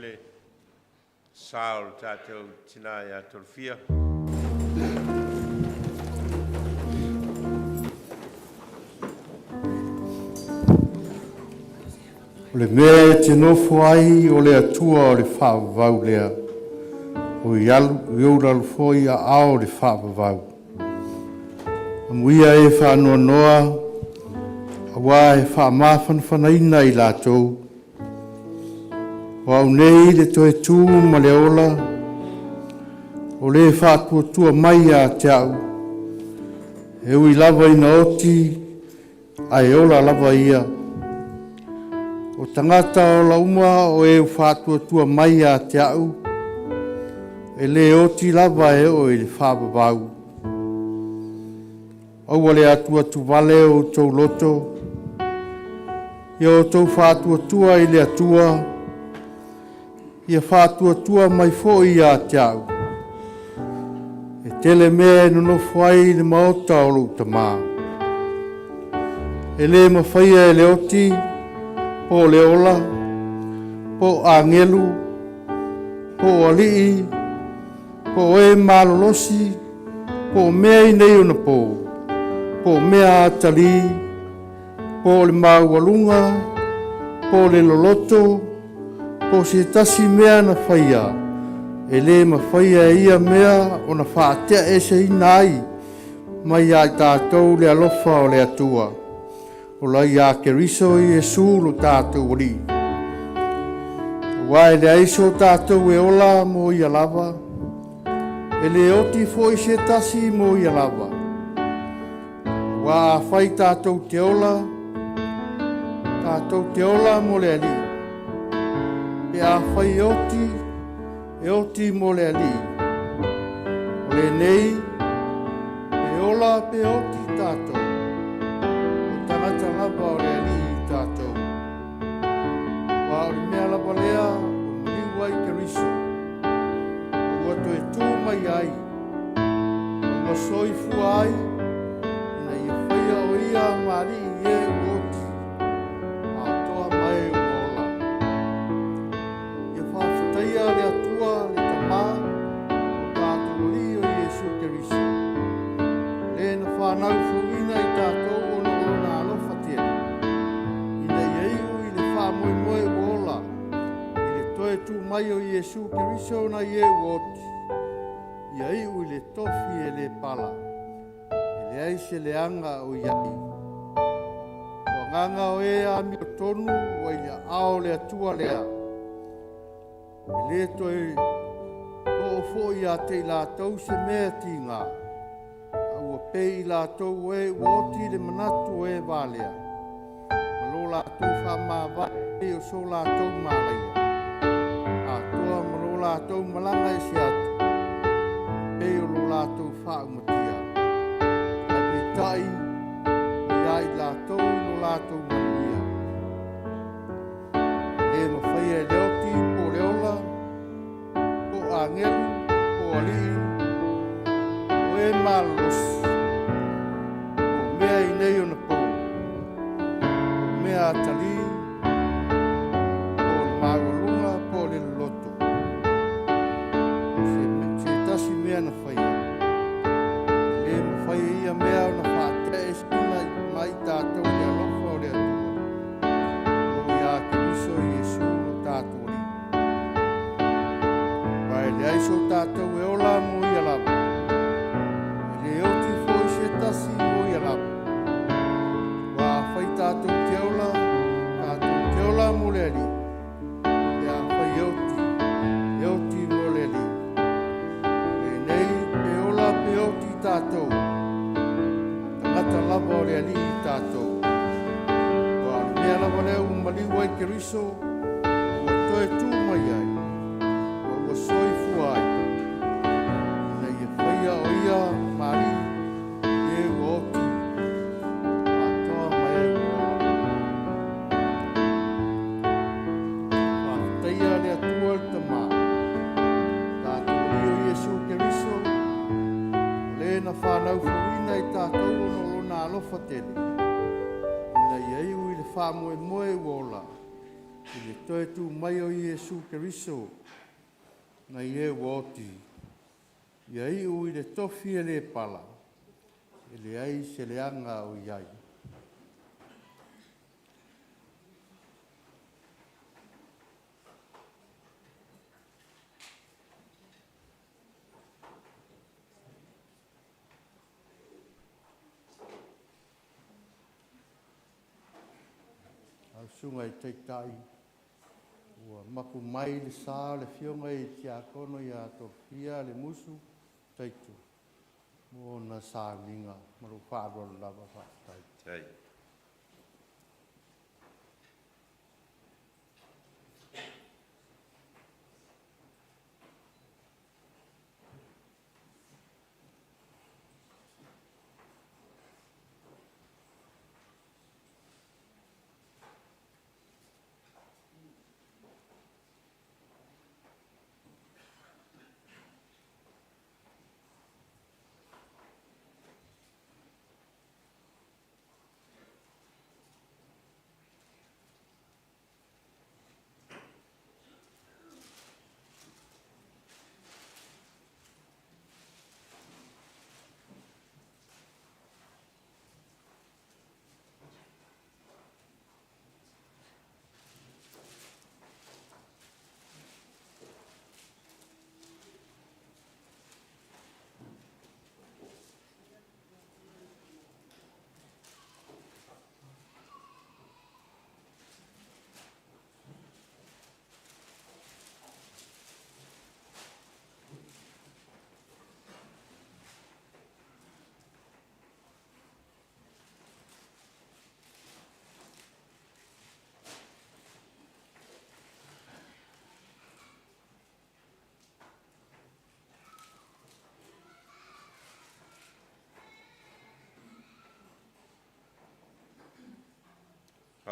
le sa o le tatou tina ia Tolofia. O le mea e te nofo ai o le Atua o le faavavau lea, ua i ou lalo foi aao o le faavavau. Amuia e faanoanoa aua e faamafanafanaina i latou. O Au nei le toe tu ma le ola, o le faatuatua mai ia te au, e ui lava ina oti, ae ola lava ia. O tagata ola uma o e faatuatua mai ia te a'u, e le oti lava e oo i le faavavau. Aua le atuatu vale o outou loto, ia outou faatuatua i le Atua, ia faatuatua mai foi ia te a'u. E tele mea e nonofo ai i le maota o lo'u Tama. E le mafaia e le oti, po o le ola, po o agelu, po o alii, po o e malolosi, po o mea i nei ona po, po o mea atalii, po o le maualuga, po o le loloto, po o se tasi mea na faia, e le mafaia e ia mea ona faateaeseina ai mai ia i tatou le alofa o le Atua, o la ia Keriso Iesu lo tatou Alii. Aua e leai so tatou e ola mo ia lava, e le oti foi se tasi mo ia lava. Aua afai tatou te ola, tatou te ola mo le Alii. Pe afai e oti, e oti mo le Alii. O lenei, pe ola pe oti tatou, o tagata lava o le Alii tatou. Aua o le mea lava lea ua maliu ai Keriso, ma ua toe tu mai ai, ma ua soifua ai, ina ia faia o ia ma Alii i e ua oti, atoa ma e ua ola. Ia faafetaia le Atua le Tama o tatou Alii o Iesu Keriso, le na fanau fouina i tatou ona o lona alofa tele, ina ia iu i le faamoemoe ua ola i le toe tu mai o Iesu Keriso nai e ua oti, ia iu i le tofi e le pala, e leai se leaga o i ai. O agaga o e amiotonu ua i aao o le Atua lea, e le toe oo foi ia te i latou se mea tiga, a ua pei i latou o e ua oti le manatu o e valea, ma lo latou faamavae o so latou malaia, atoa ma lo latou malaga ese atu, e pei o lo latou faaumatia. Ae peitai, ua ia i latou lo latou manuia. E le mafaia e le oti po o le ola, po o agelu, po o alii, po o e malolosi, po o mea i nei ona po, po o mea atalii, po o le maualuga, po o le loloto, po o se tasi mea na faia, e le mafai e ia mea ona faateaeseina mai i tatou le alofa o le Atua, o ia Keriso Iesu lo tatou Alii. Aua e leai so tatou e ola mo ia lava, e le oti foi se tasi mo ia lava. Aua afai tatou te ola, tatou te ola mo le Alii. Pe afai e oti, e oti mo le Alii. Lenei pe ola pe oti tatou, tagata lava o le Alii tatou. Aua o le mea lava lea ua maliu ai Keriso, ua toe tu mai ai, ma ua soifua ai, ina ia faia o ia ma Alii i e ua oti, atoa ma e ua ola. Faafetaia le Atua le Tama, tatou Alii o Iesu Keriso, o le na fanau fouina i tatou ona o lona alofa tele, ina ia iu i le faamoemoe ua ola, I le toe tu mai o Iesu Keriso nai e ua oti, ia iu i le tofi e le pala, e leai se leaga o i ai. Lau Susuga i le Taitai, ua mapu mai le sa o le Afioga i le Tiakono ia Tofia Lemusu Taito mo lana sauniga. Ma lou faaaloalo lava. Faafetai. Faafetai.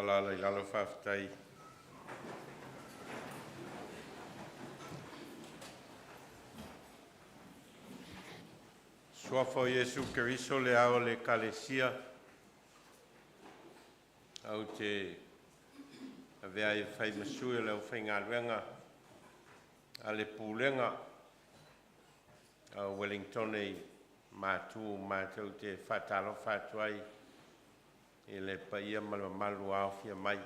Alaala i lalo, faafetai. Suafa o Iesu Keriso le Ao o le Ekalesia, ou te avea ai e fai ma sui o le aufaigaluega a le Pulega a Ueligitone i Matu, matou te faatalofa atu ai i le paia ma le mamalu ua aofia mai,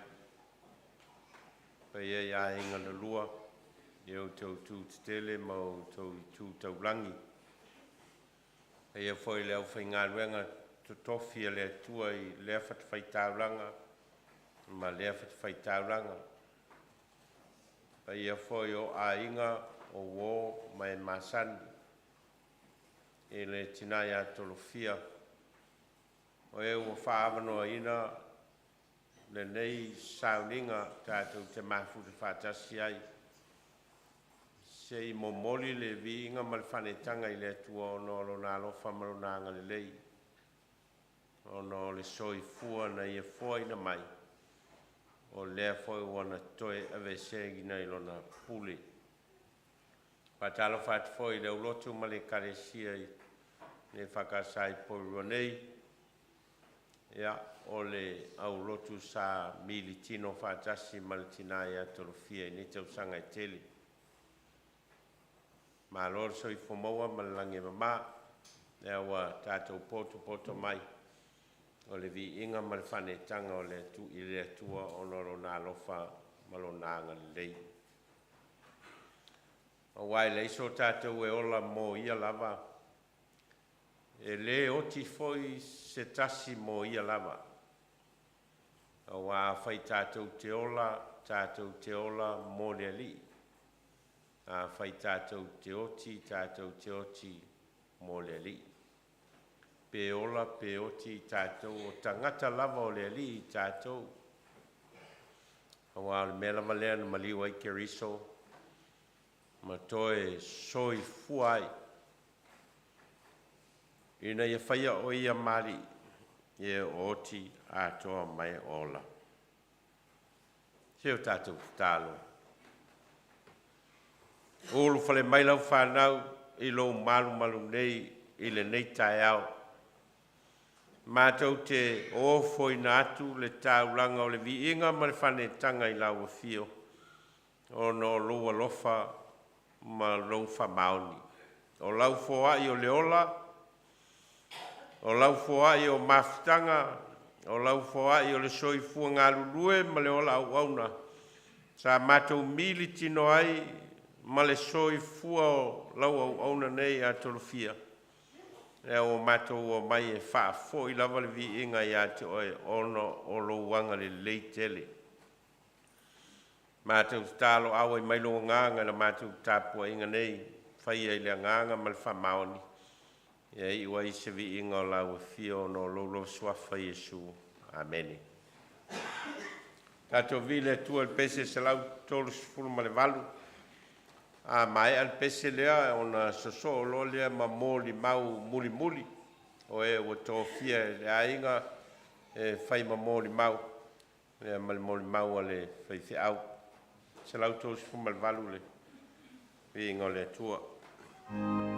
paia i aiga e lua i a outou tu tetele ma outou tu taulagi, paia foi i le aufaigaluega totofi a le Atua i lea fatafaitaulaga ma lea fatafaitaulaga, paia foi o aiga, o uo ma e masani i le tina ia Tolofia, o e ua faaavanoaina lenei sauniga tatou te mafuta faatasi ai se i momoli le viiga ma le faaneetaga i le Atua ona o Lona alofa ma Lona agalelei, ona o le soifua na Ia foaina mai, o lea foi ua na toe aveeseina i Lona pule. Faatalofa atu foi i le aulotu ma le Ekalesia i le EFKS i Porirua nei, ia, o le aulotu sa militino faatasi ma le tina ia Tolofia i nei tausaga e tele. Malo le soifua maua ma le lagi e mama, lea ua tatou potopoto mai, o le viiga ma le faaneetaga i le Atua ona o Lona alofa ma Lona agalelei. Aua e leai so tatou ola mo ia lava, e le oti foi se tasi mo ia lava, aua afai tatou te ola, tatou te ola mo le Alii. Afai tatou te oti, tatou te oti mo le Alii. Pe ola pe oti tatou, o tagata lava o le Alii tatou. Aua o le mea lava lea na maliu ai Keriso ma toe soifua ai, ina ia faia o Ia ma Alii i e o oti atoa ma e ola. Se o tatou tatalo. Ulufale mai lau fanau i lou malumalu nei i lenei taeao. Matou te ofoina atu le taulaga o le viiga ma le faanetaga i lau Afio, ona o lou alofa ma lou faamaoni. O lau foai o le ola, o lau foai o mafutaga, o lau foai o le soifua galulue ma le ola auauna sa matou militino ai ma le soifua o lau auauna nei ua matou omai e faafoi lava le viiga ia te Oe, ona o lou agalelei tele. Matou te tatalo auai mai lou agaga i la matou tapuaiga nei, faia i le agaga ma le faamaoni ia iu ai se viiga o lau afio ona o lou alofa Suafa Iesu. Amene. Tatou viia le Atua i le pese 138. A maea le pese lea ona sosoo loa lea ma molimau mulimuli o e ua tofia e le aiga e fai ma molimau ia ma le molimau a le faifeau. 138 le viiga o le Atua. E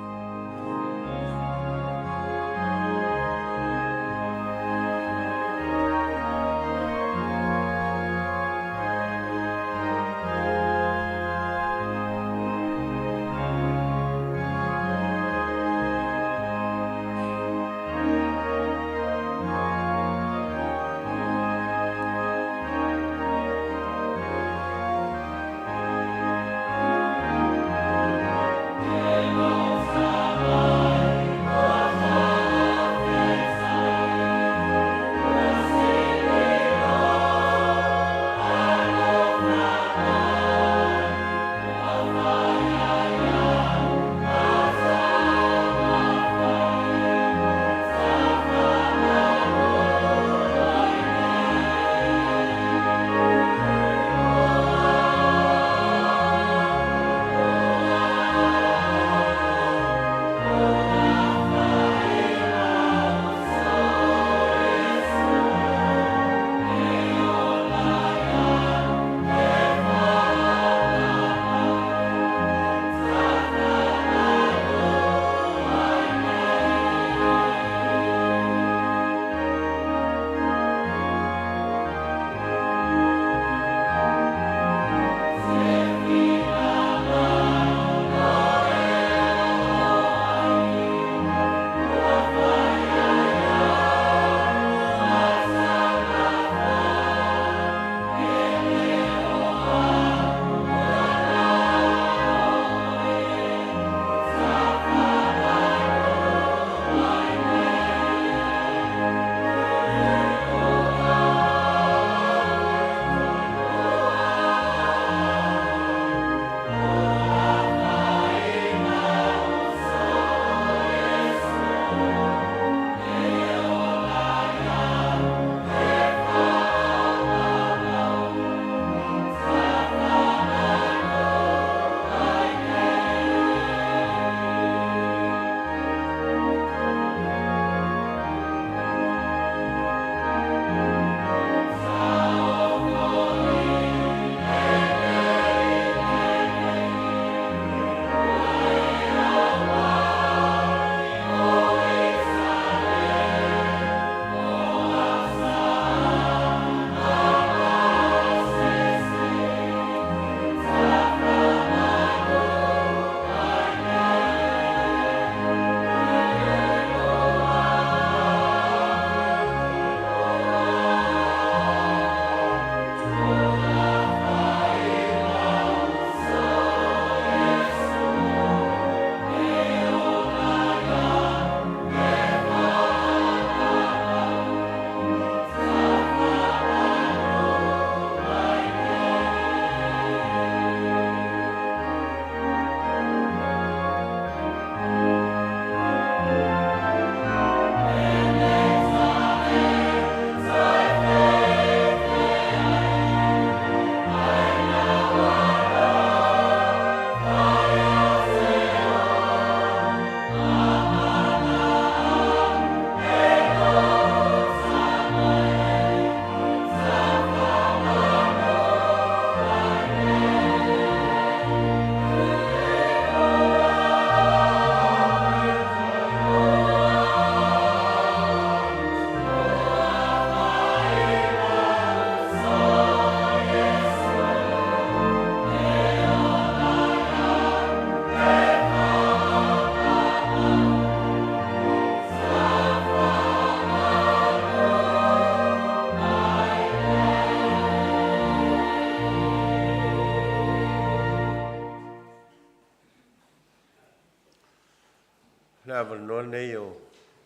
Avanoa lenei o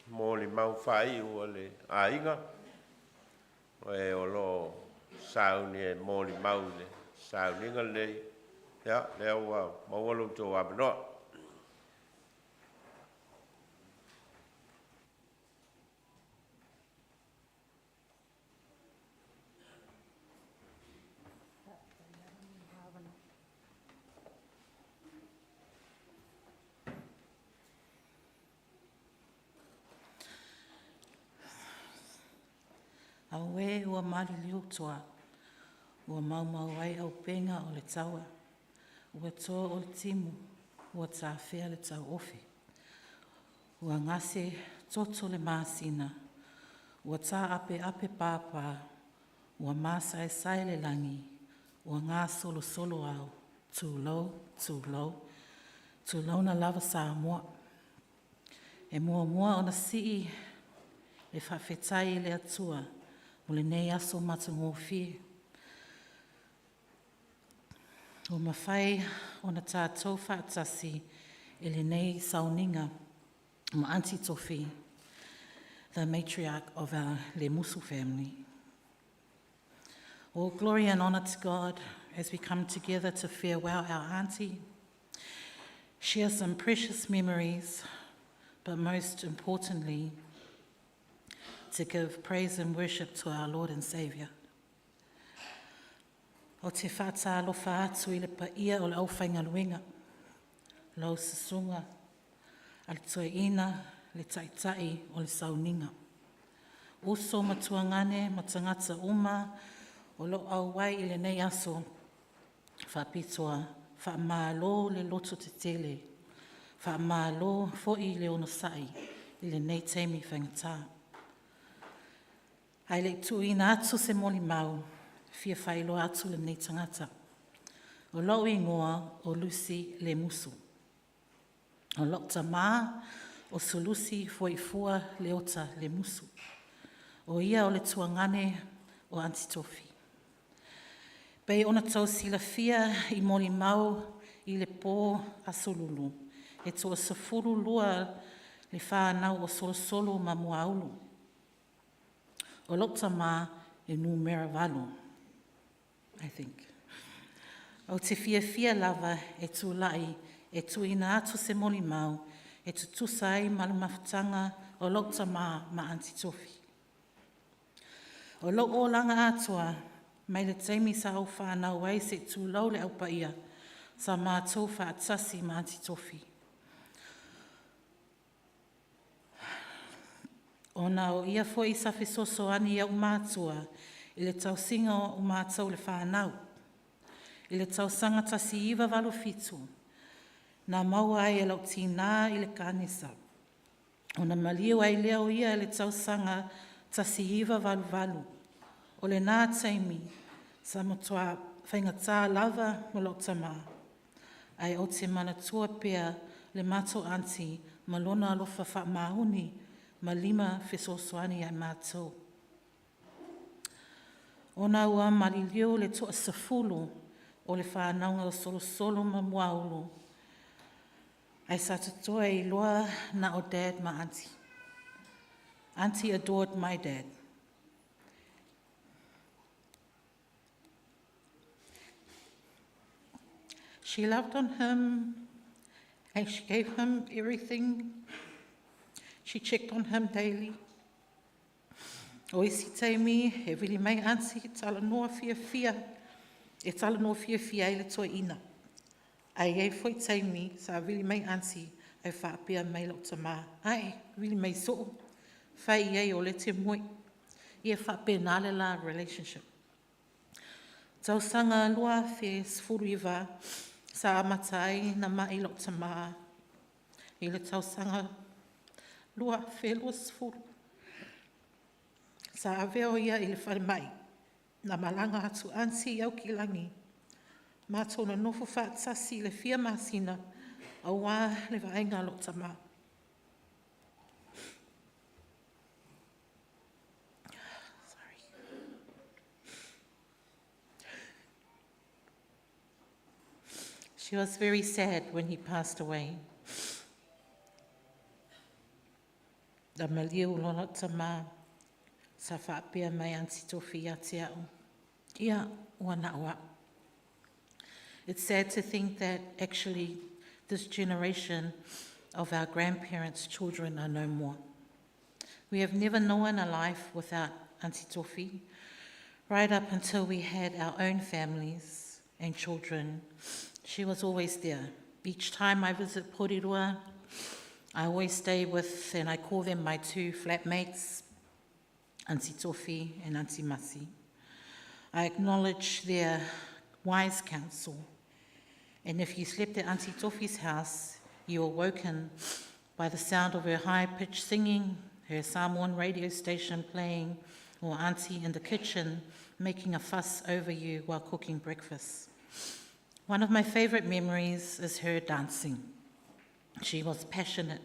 molimau faaiu a le aiga, e o lo o sauni e molimau i le sauniga lenei, ia, lea ua maua lo outou avanoa. Auē ua maliliu toa, ua maumau ai auupega o le taua, ua to o le timu, ua tafea le tauofe. Ua gase toto le masina, ua taapeape papa, ua masaesae le lagi, ua gasolosolo au, tulou, tulou, tulouna lava Samoa. E muamua ona sii le faafetai i le Atua mo lenei aso matagofie, ua mafai ona tatou faatasi i lenei sauniga ma Aunty Tofi, the matriarch of our Lemusu family. All glory and honour to God as we come together to farewell our auntie, share some precious memories, but most importantly, to give praise and worship to our Lord and Saviour. Ou te faatalofa atu i le paia o le aufaigaluega, lau susuga i le Toeaina, le Taitai o le sauniga. Uso ma tuagane ma tagata uma o lo o auai i lenei aso faapitoa, faamalo le lototetele, faamalo foi le onosai i lenei taimi faigata. Ae le i tuuina atu se molimau, e fia faailoa atu lenei tagata. O lou igoa o Lucy Lemusu. O lou tama o Sulusi Fuaifua Leota Lemusu. O ia o le tuagane o Aunty Tofi. E pei ona outou silafia i molimau i le po Aso Lulu, e toa-12 le fanau o Solosolo ma Muaulu. O lou tama e numera 8, I think. Ou te fiafia lava e tulai e tuuina atu se molimau e tutusa ai ma le mafutaga o lou tama ma Aunty Tofi. O lou olaga atoa mai le taimi sa ou fanau ai seia tulou le Au Paia, sa matou faatasi ma Aunty Tofi. Ona o ia foi sa fesoasoani i ou matua i le tausiga o matou le fanau. I le tausaga 1987, na maua ai e lou tina i le kanesa. Ona maliu ai lea o ia i le tausaga 1988. O lena taimi, sa matua faigata lava ma lou tama, ae ou te manatua pea le matou aunty ma lona alofa faamaoni ma lima fesoasoani ia i matou. Ona ua maliliu le toasefulu o le fanauga o Solosolo ma Muaulu, ae sa totoe ai loa na o dad ma aunty. Aunty adored my dad. She loved on him and she gave him everything. She checked on him daily. O isi taimi e vili mai Aunty e talanoa fiafia, e talanoa fiafia ai le toeaina. Ae i ai foi taimi sa vili mai Aunty ae faapea mai lou tama, “Ae, vili mai soo, fai i ai o lea e te moe.” Ia e faapena le la relationship. Tausaga 2019 sa amata ai ona mai lou tama i le tausaga 2020. Sa avea o ia i le falemai, na malaga atu Aunty i Aukilani, matou nonofo faatasi i le fia masina aua le vaaiga a lou tama. She was very sad when he passed away. Na maliu loa lou tama, sa faapea mai Aunty Tofi ia te au, "Ia, ua na o au." It's sad to think that actually this generation of our grandparents' children are no more. We have never known a life without Aunty Tofi, right up until we had our own families and children. She was always there. Each time I visit Porirua, I always stay with, and I call them my two flatmates, Aunty Tofi and Aunty Masi. I acknowledge their wise counsel. And if you slept at Aunty Tofi's house, you were woken by the sound of her high-pitched singing, her Samoan radio station playing, or Auntie in the kitchen making a fuss over you while cooking breakfast. One of my favourite memories is her dancing. She was passionate.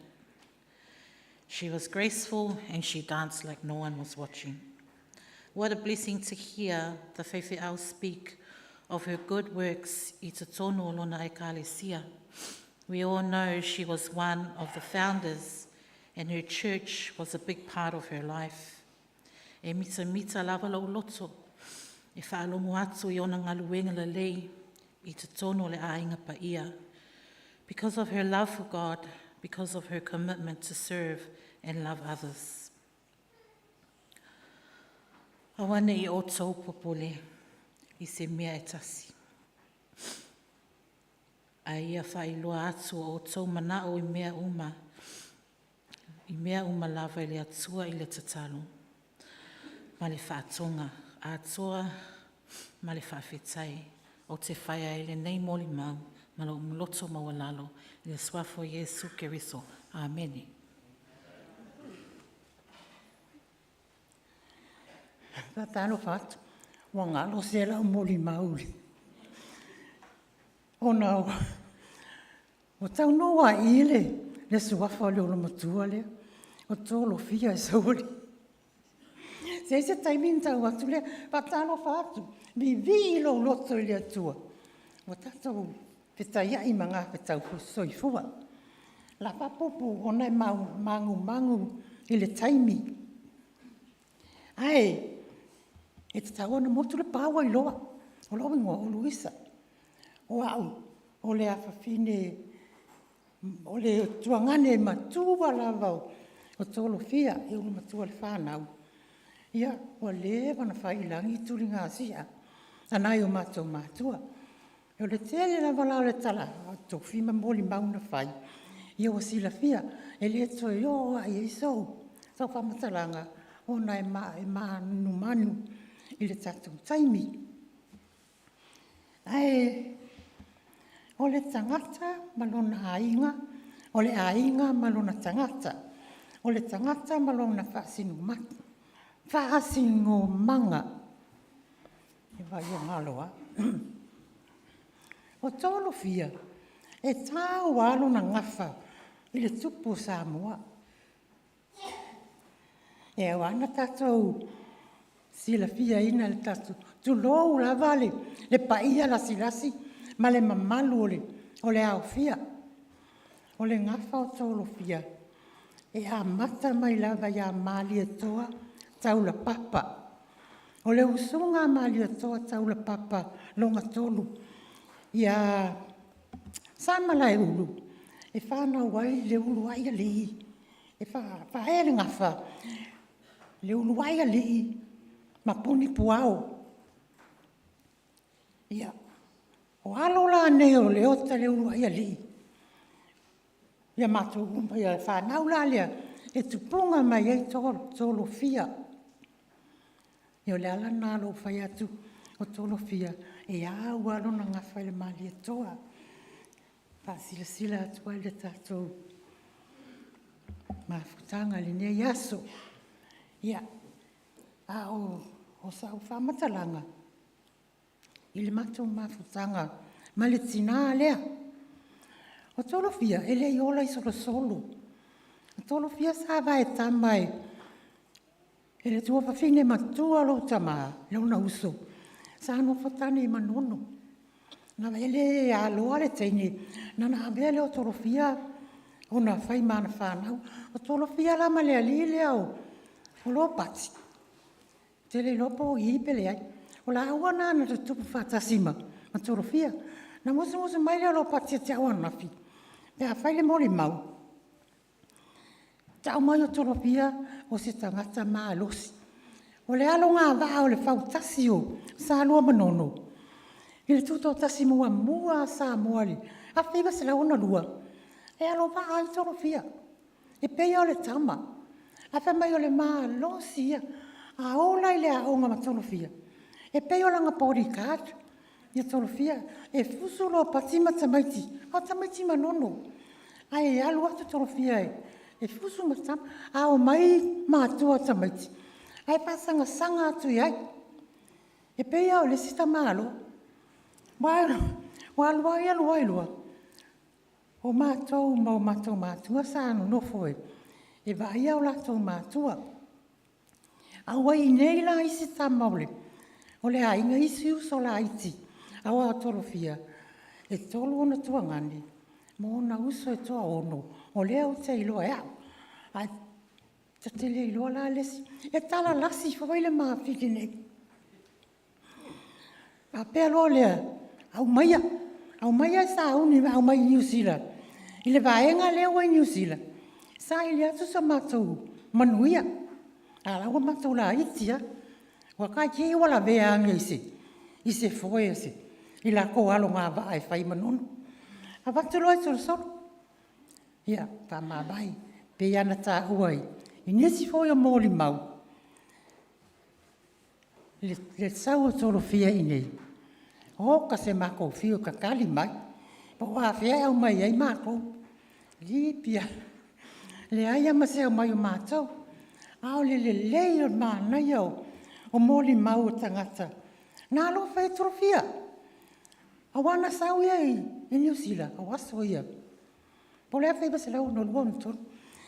She was graceful and she danced like no one was watching. What a blessing to hear the faifeau speak of her good works i totonu o lona ekalesia. We all know she was one of the founders and her church was a big part of her life. E mitamita lava lou loto e faalogo atu i ona galuega lelei i totonu o le Aiga Paia. Because of her love for God, because of her commitment to serve and love others. Aua ne i outou popole i se mea e tasi. Ae ia faailoa atu o outou manao i mea uma lava i le Atua i le tatalo ma le faatoga atoa ma le faafetai. Ou te fai ai lenei molimau ma lou loto maualalo i le Suafa o Iesu Keriso. Amene. Faatalofa atu, ua galo sia lau molimau ona ua taunuu lava i i le suafa o le olomatua lea, o Tolofia e Saualii. Se i ai se taimi ona tau atu lea. Faatalofa atu, vivii lou loto i le Atua ua tatou fetaiai ma magafetau soifua. O le a faapuupuu ona e manumanu i le taimi. Ae e tatau ona motu le pa ua iloa, o lou igoa o Luisa. O au o le afafine, o le tuagane matua lava o Tolofia le olomatua o le fanau. Ia, ua leva ona fai i lagi tuligasia a nai o matou matua. O le tele lava la o le tala a Tofi ma molimau na fai, ia ua silafia. E le toe oo lava i ai sou faamatalaga ona e manumanu i le tatou taimi. Ae o le tagata ma lona aiga, o le aiga ma lona tagata, o le tagata ma lona faasinomaga. Vaai ua galo lava. O Tolofia, e tau lava lona gafa i le Tupu o Samoa. E ao lava ona tatou silafiaina e le tulou lava le paia lasilasi ma le mamalu o le aofia. O le gafa o Tolofia, e amata mai lava ia Malietoa Taulapapa. O le usuga a Malietoa Taulapapa lona tolu ia Samalaeulu, e fanau ai le uluai alii, e faaee le gafa, le uluai alii ma Punipuao. Ia, o alo la nei o Leota le uluai alii, ia matou uma, le fanau la lea e tupuga mai ai Tolofia. Ia o le ala lena o lou fai atu o Tolofia, e au lava lona gafa i le Malietoa. E faasilasila atu ai le tatou mafutaga i lenei aso. Ia, a o sau faamatalaga i le matou mafutaga ma le tina lea. O Tolofia, e le i ola i solosolo. O Tolofia sa vaetama e le tuafafine matua o lou tama, lona uso, sa nofo tane i Manono. E le aloa le teine, na ona avea lea o Tolofia ona fai ma ana fanau. O Tolofia la ma le alii lea o Ropati, ou te le iloa po o i i pe leai. O laua na na tutupu faatasi ma Tolofia. Na musumusu mai lea o Ropati ia te au ananafi, pe a fai le molimau, tau mai o Tolofia o se tagata malosi. O le alogavaa o le fautasi o Salua ma Manono i le Tutoatasi muamua a Samoa i le 1962, e alovaa ai Tolofia, e pei lava o le tama. Ae fai mai o le malosi ia. A o la i le aoga ma Tolofia, e pei o lana body guard ia Tolofia. E fusu Ropati ma tamaiti, a o tamaiti Manono. Ae alu atu Tolofia e fusu ma tama. A omai matua o tamaiti, ae faasagasaga atu i ai, e pei lava o le isi tamaloa. Ua alu ai alu ai loa, o matou ma o matou matua sa nonofo e vaaia o latou matua. A ua i inei la isi tama o le aiga, isi uso laiti, aua o Tolofia, e 3 ona tuagane ma ona uso e toaono o lea ou te iloa e au. Ae ta te le iloa la le isi. E talalasi foi le ma fili. Faapea loa lea, aumaia, aumaia e sauni e aumai i Niu Sila i le vaega lea ua i Niu Sila, saili atu so matou manuia, a o la ua matou laiti lava. Ua tai te i ua lavea ane i se foe i latou alogavaa e fai i Manono. Avatu loa solosolo, ia faamavae, pei lava ona taua i nisi foi o molimau, le sau o Tolofia i inei, oka se matou fiu e tatali mai, po o afea e aumai ai matou. Lipia, leai lava ma se aumai o matou. A o le lelei o le manaia o molimau a tagata na alofa ia Tolofia. Aua na sau ia i Niu Sila, o aso ia po o le 1962,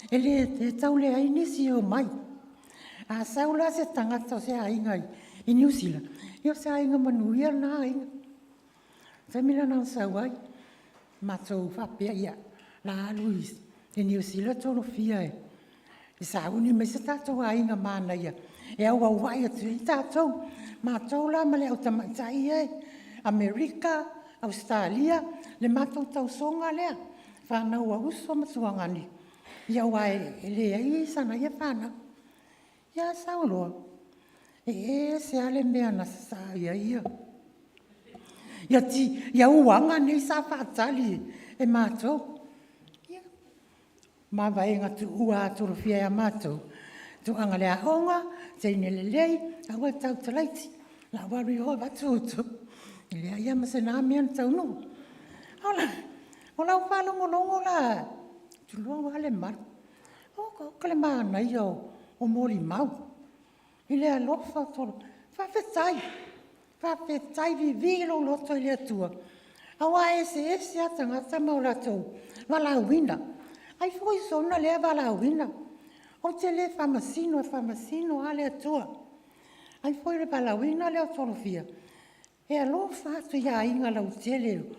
63, e tau leai nisi e omai. A sau la se tagata o se aiga i Niu Sila, ia o se aiga manuia lena aiga. O le taimi lena na sau ai, matou faapea, ia, o le a alu i Niu Sila Tolofia e sauni mai se tatou aiga manaia e auauai atu i ai tatou. Matou la ma le au tamaitai ia e Amerika, Ausetalia, le matou tausoga lea, fanau a uso ma tuagane, aua e leai sana ia fanau. Ia ae sau loa, e ese lava le mea na sasaa i ai ia uaga nei sa faatali e matou. Ia, mavaega tuua a Tolofia ia matou, tulaga i le aoga, teine lelei, aua e te laiti, o la ua alu i o avatu outou. E leai lava ma se na mea na taunuu. O lau faalogologo la, tulou lava le malu, oka oka le manaia o molimau i le alofa o Tolofia. Faafetai, faafetai vivii lou loto i le Atua, aua e eseese lava tagata ma o latou valaauina. Ai foi sona lea valaauina. Ou te le faamasino e faamasino lava le Atua. Ai foi o le valaauina lea o Tolofia, e alofa atu i aiga lautele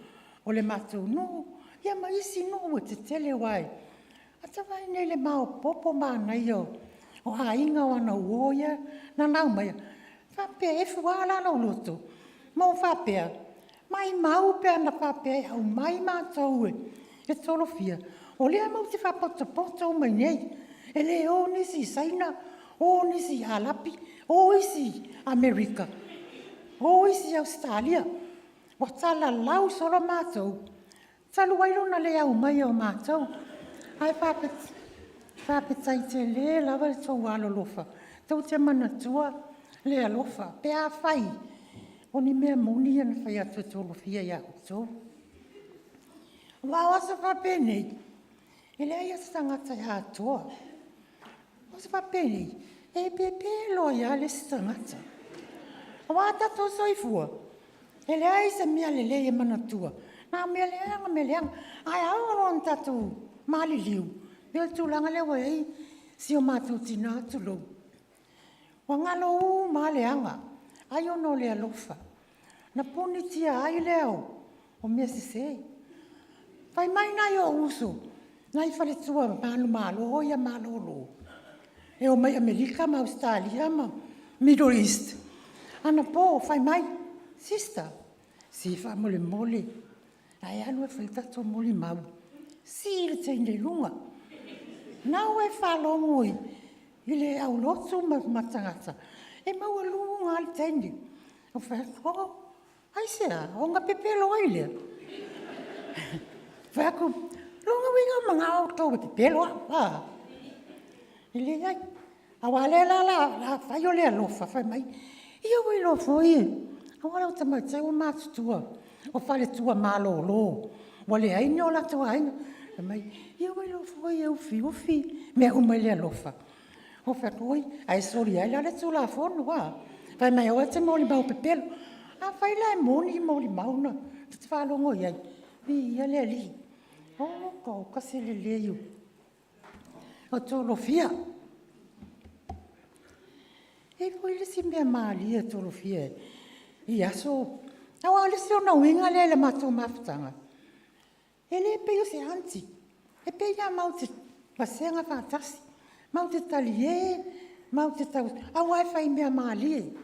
o le matou nuu, ia ma isi nuu e tetele aua a ta vaai nei i le maopoopo manaia o aiga o ana uo ia na na aumaia, e faapea, e fua la lou loto ma ou faapea, maimau pe ana faapea e aumai matou e Tolofia, o lea matou te faapotopoto uma i inei, e le o nisi i Saina, o nisi i Arapi, o isi i Amerika, o isi i Ausetalia. Ua talalau solo matou, talu ai lona le aumaia o matou. Ae faafetai tele lava le tou alolofa, tou te manatua le alofa pe afai o ni mea moni ia na fai atu e Tolofia ia outou. Aua o aso faapenei, e leai lava se tagata e atoa. O aso faapenei, e pepelo ai lava le isi tagata. Aua a tatou soifua, e leai se mea lelei e manatua, na o mea leaga, mea leaga. Ae a oo loa ina tatou maliliu, pei o le tulaga lea ua i ai si o matou tina, tulou, ua galo uma lava leaga, ai ona o le alofa, ona punitia ai lea o mea sese. Fai mai nai ou uso, Nai faletua manumalo ia malolo, e omai Amerika ma Ausetalia ma Middle East, anapo fai mai, sister, se faamolemole, a e alu e fai le tatou molimau, sii le teine i luga. Na ua e faalogo i le aulotu ma tagata, e maualuga lava le teine. Ou fai atu, oh, aisea? Ona pepelo ai lea? Fai atu, lona uiga e manao outou e pepelo au a? E leai. Aua o lea la o le a fai o le alofa, fai mai, ia ua iloa foi o lau tamaitai ua matutua, o faletua malolo, ua leai ni o latou aiga. Fai mai, ia ua iloa foi e ufiufi mea uma i le alofa. Ou fai atu, oi, ae solia ai la le Tulafono a? Fai mai aua e te molimau pepelo. Afai la e moni molimau na ta te faalogo i ai, viia le Alii. Oka oka se lelei o Tolofia. E i ai foi le isi mea malie a Tolofia i aso, aua o le isi ona uiga lea i le matou mafutaga, e le pei o se aunty, e pei lava matou te vasega faatasi, matou te talie, matou te aua e faimea malie.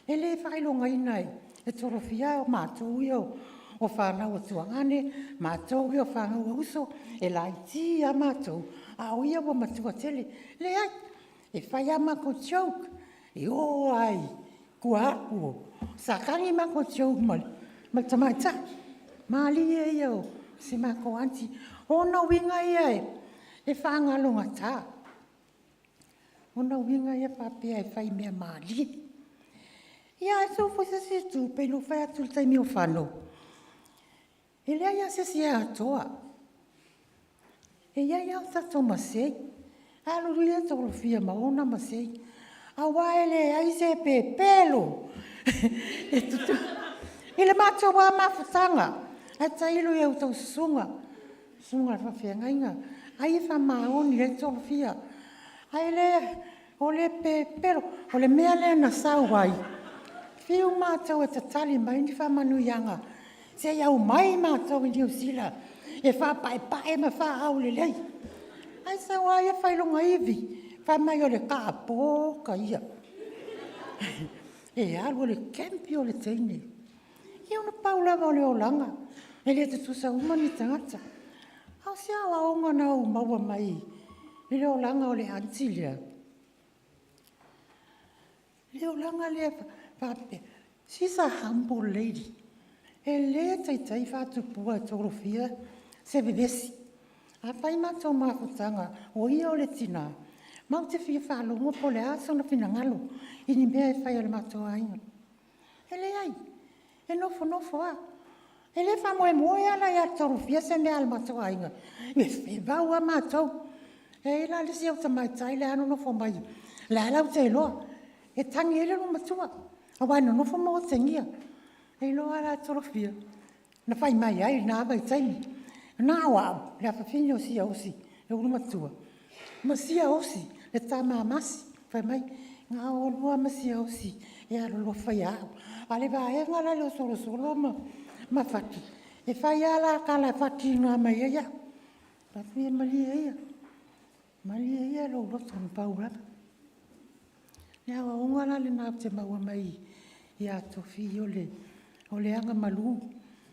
E le faailogaina e Tolofia o matou ia o fanau a tuagane, matou ia o fanau a uso, e laiti lava matou, a o ia ua matua tele. Leai, e fai lava matou joke, e oo lava i tua atu o Satani matou joke ma le tamaitai. Malie ia o si matou aunty. O ona uiga ia e faagalogata. O ona uiga ia faapea e faimea malie. Ia ae tuu foi se isi itu, pei ona ou fai atu i le taimi ua fano, e leai lava se isi e atoa. E i ai lava o tatou masei. Alu ia Tolofia ma ona masei, aua e leai se pepelo e I le matou lava mafutaga, ae tailo i a outou susuga, susuga i faafeagaiga, ai e faamaoni ai Tolofia. Ae le o le pepelo. O le mea lea na sau ai, fiu matou e tatali mai ni faamanuiaga se i aumai matou i Niu Sila e faapaepae ma faaaulelei, ae sau a ia fai lona ivi, fai mai o le taapo ia. E alu o le campio le teine. Ia ona pau lava o le olaga, e le tutusa uma ni tagata. A o se aoaoga na ou maua mai i le olaga o le aunty lea, le olaga lea faapea, she's a humble lady. E le taitai faatupua e Tolofia se vevesi. A fai matou mafutaga o ia o le tina, matou te fia faalogo po o le a sona finagalo i ni mea e fai a le matou aiga. E leai, e nofonofo lava. E le faamoemoe lava la ia Tolofia se mea a le matou aiga, e vau lava matou. E i ai la le isi au tamaitai la e nonofo mai, la e latou te iloa, e tagi ai le olomatua, aua e nonofo ma otegia. E iloa lava la e Tolofia na fai mai ai i lena vaitaimi. Na o au, le afafine o Siaosi le ulumatua, ma Siaosi le tama a Masi. Fai mai, na o oulua lava ma Siaosi e alolofa ia au. A o le vaega la lea o Solosolo ma Fati, e fai lava la tala e faatiga mai ai au. Ou fai atu, ia malie ia, malie ia lou loto na pau lava. O le aoaoga la lena ou te maua mai ia Tofi, o le agamalu,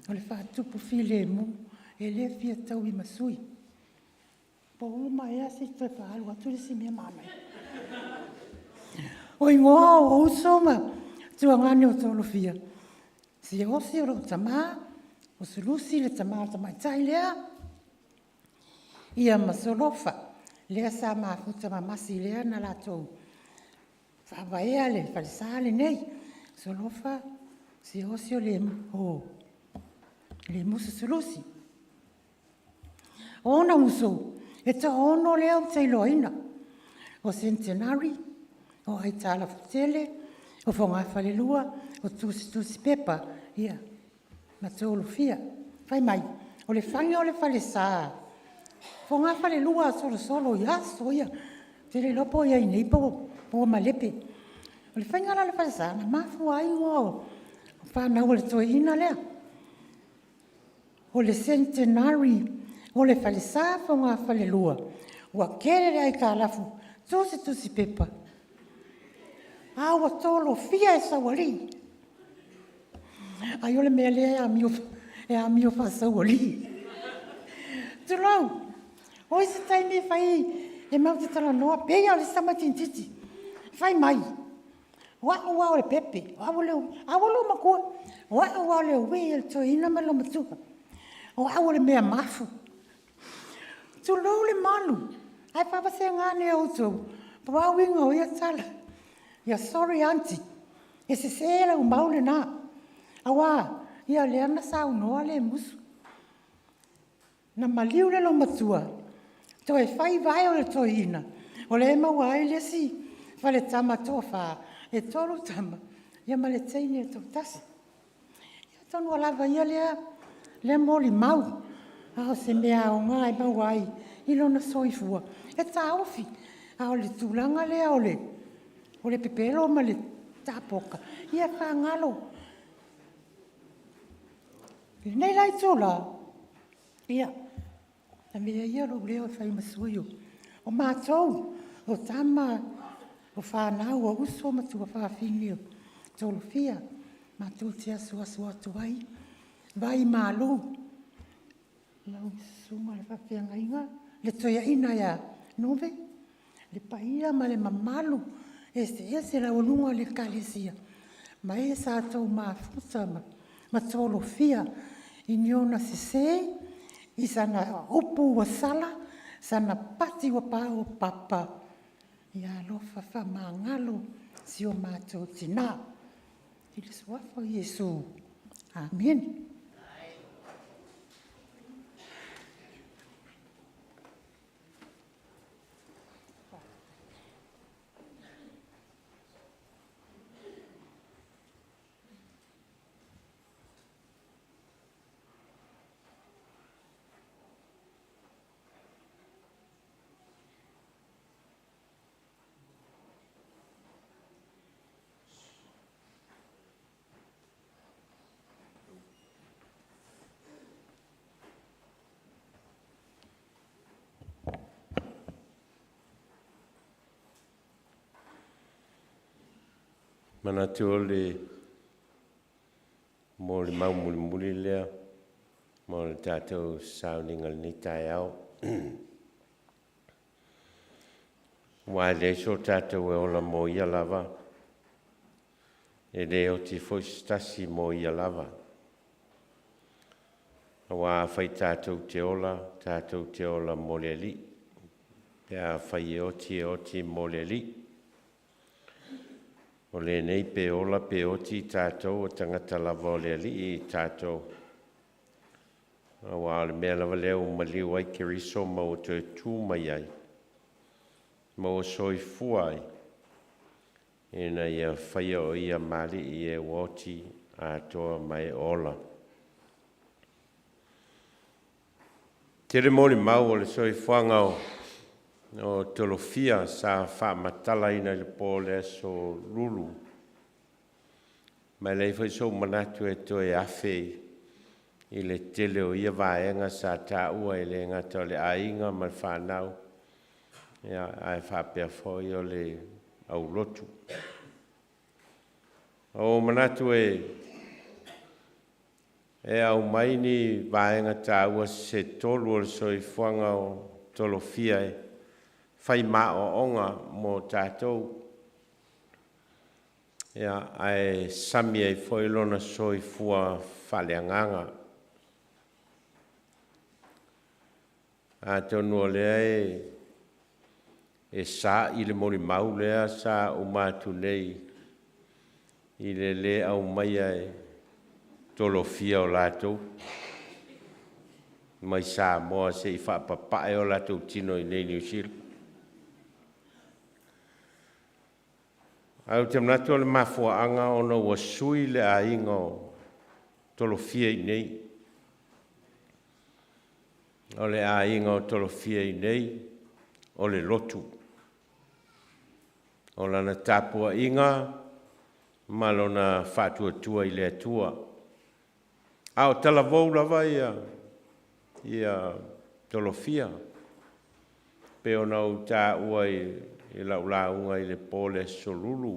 o le faatupu filemu, e le fia tauimasui. Po ua uma ea se i toe faaalu atu le isi mea manaia? O igoa o uso ma tuagane o Tolofia, Siaosi o lou tama, o Sulusi le tama tamaitai lea, ia ma Solofa, lea sa mafuta ma Masi lea na latou faavaea le falesa lenei. Solofa, Siaosi o Lemusa Sulusi. O ona uso, e toaono lea ou te iloaina, o Senitinari, o Aitalafutele, o Fogafalelua, o Tusitusi Pepa, ia ma Tolofia. Fai mai, o le faiga o le falesa Fogafalelua a Solosolo i aso ia, ou te le iloa po o i ai nei po ua malepe. O le faiga la o le falesa, na mafua ai igoa o fanau a le toeaina lea. O le Senitinari O le falesa fogafalelua ua tele le aitalafu tusitusi pepa, a ua tolofia e Saualii. Ai o le mea lea e amio, e amio faa-Saualii. Tulou, o isi taimi e fai e matou te talanoa, pei lava o le isi tamaitiiti, fai mai, o au lava o le pepe, o au o le a ua loomatua. O au lava o le uē a le toeaina ma le olomatua. O au o le mea mafu. Tulou le malu, ae faavasega ane e outou po o a uiga o ia tala. Ia sorry aunty, e sese lau mau lena, aua ia lea na saunoa Lemusu, na maliu le loomatua, toe fai vae o le toeaina, o lea e maua ai le isi faletama e toafa, e 3 tama ia ma le teine e toatasi. Ia atonu ua lava ia lea molimau, a o se mea aoga e maua ai i lona soifua e taofi. A o le tulaga lea o le pepelo ma le tapoka, ia faagalo. I lenei la itula, ia, avea ia lou leo e fai ma sui o matou o tama, o fanau, o uso ma tuafafine o Tolofia, matou te asuasu atu ai vaimalu i lau susuga i le faafeagaiga le toeaina ia Nove, le paia ma le mamalu eseese laualuga o le Ekalesia ma e sa outou mafuta ma tolofia i ni ona sese, i sana upu ua sala, sana pati ua paopapa, ia alofa faamagalo si o matou tina. I le Suafa o Iesu, amene. Manatu o le molimau mulimuli lea mo le tatou sauniga i lenei taeao. Aua e leai so tatou e ola mo ia lava, e le oti foi se tasi mo ia lava. Aua afai tatou te ola, tatou te ola mo le Alii. Pe afai e oti, e oti mo le Alii. O lenei pe ola pe oti tatou, o tagata lava o le Alii tatou. Aua o le mea lava lea ua maliu ai Keriso ma ua toe tu mai ai, ma ua soifua ai, ina ia faia o ia ma Alii e ua oti atoa ma e ola. Tele molimau o le soifuaga o Tolofia sa faamatalaina i le po o le aso Lulu, ma e leai foi sou manatu e toe afe i le tele o ia vaega sa taua, e le gata o le aiga ma le fanau, ia, ae faapea foi o le aulotu. O manatu e aumai ni vaega taua se tolu o le soifuaga o Tolofia e fai maoaoga mo tatou, ia, ae sami ai foi lona soifua faaleagaga. Atonu o lea e sa'i le molimau lea sa uma atu nei i le lē aumaia e Tolofia o latou mai Samoa se i faapapae o latou tino i inei i Niu Sila. Ae ou te manatu o le mafuaaga ona ua sui le aiga o Tolofia i inei. O le aiga o Tolofia i inei, o le lotu. O lana tapuaiga ma lona faatuatua i le Atua. A o talavou lava ia Tolofia. Pei ona ou taua i lau lauga i le po o le Aso Lulu,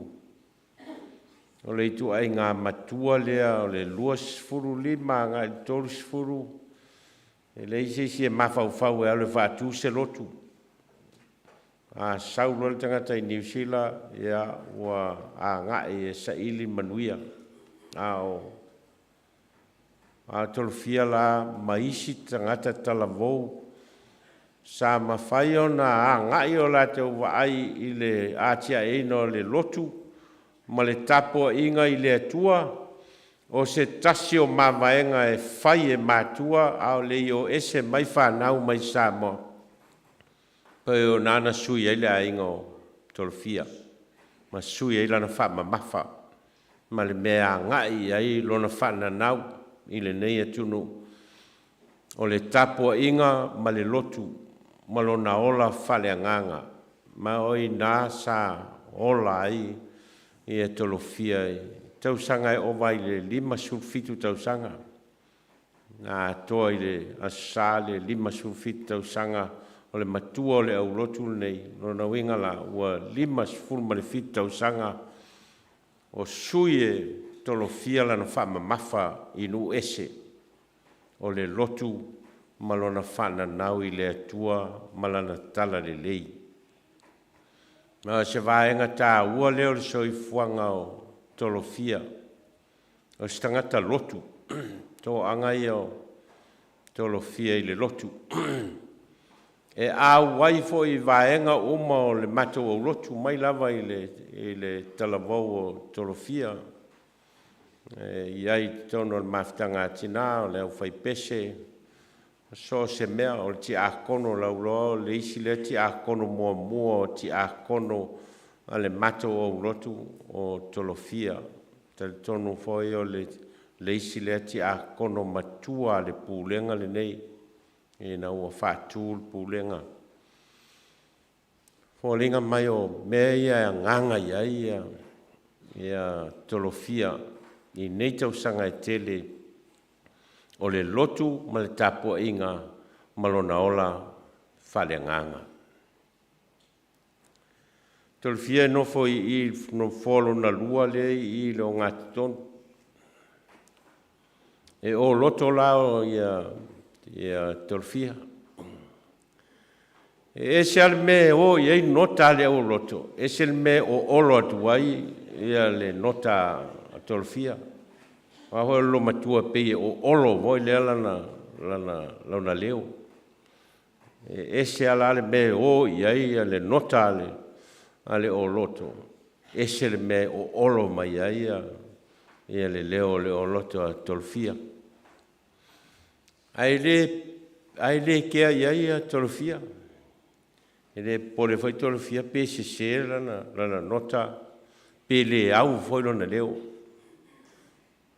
o le ituaiga matua lea o le 25 agai i le 30, e leai se isi e mafaufau e alu e faatu se lotu. A sau loa le tagata i Niu Sila, ia ua agai e saili manuia. A o Tolofia la ma isi tagata talavou sa mafai ona agai o latou vaai i le atiaeina o le lotu ma le tapuaiga i le Atua, o se tasi o mavaega e fai e matua a o le i o ese mai fanau mai Samoa, pei o na na sui ai le aiga o Tolofia ma sui ai lana faamamafa ma le mea e agai i ai lona faananau i lenei atunuu, o le tapuaiga ma le lotu ma lona ola faaleagaga. Ma o i ina sa ola ai ia Tolofia i tausaga e ova i le 57 tausaga. Na atoa i le Aso Sa le 57 tausaga o le matua o le aulotu lenei, lona uiga la ua 57 tausaga o sui e Tolofia lana faamamafa i nuu ese o le lotu ma lona faananau i le Atua ma lana talalelei. Ma o se vaega taua lea o le soifuaga o Tolofia, o se tagata lotu, toaga ia o Tolofia i le lotu. E auai foi i vaega uma o le matou aulotu, mai lava i le talavou o Tolofia, e i ai i totonu o le mafutaga a tina, o le aufaipese, so o se mea, o le tiakono lauloa, o le isi lea tiakono muamua o tiakono a le matou aulotu o Tolofia. Talitonu foi o le isi lea tiakono matua a le pulega lenei ina ua faatu le pulega. Foliga mai o mea ia e agaga i ai ia Tolofia i nei tausaga e tele, o le lotu ma le tapuaiga ma lona ola faaleagaga. Tolofia e nofo i i le nofoa lona lua lea i i le ogatotonu. E oloto la o ia Tolofia. E ese lava le mea e o i ai nota a le auloto, ese le mea e oolo atu ai ia le nota a Tolofia. Aua foi o le loomatua e pei e oolo foi lea lona leo. E ese lava la le mea e o i ai le nota a le oloto, ese le mea e oolo mai ai ia le leo o le oloto a Tolofia. Ae le kea i ai ia Tolofia. E le popole foi Tolofia pe sese lana nota, pe le au foi lona leo.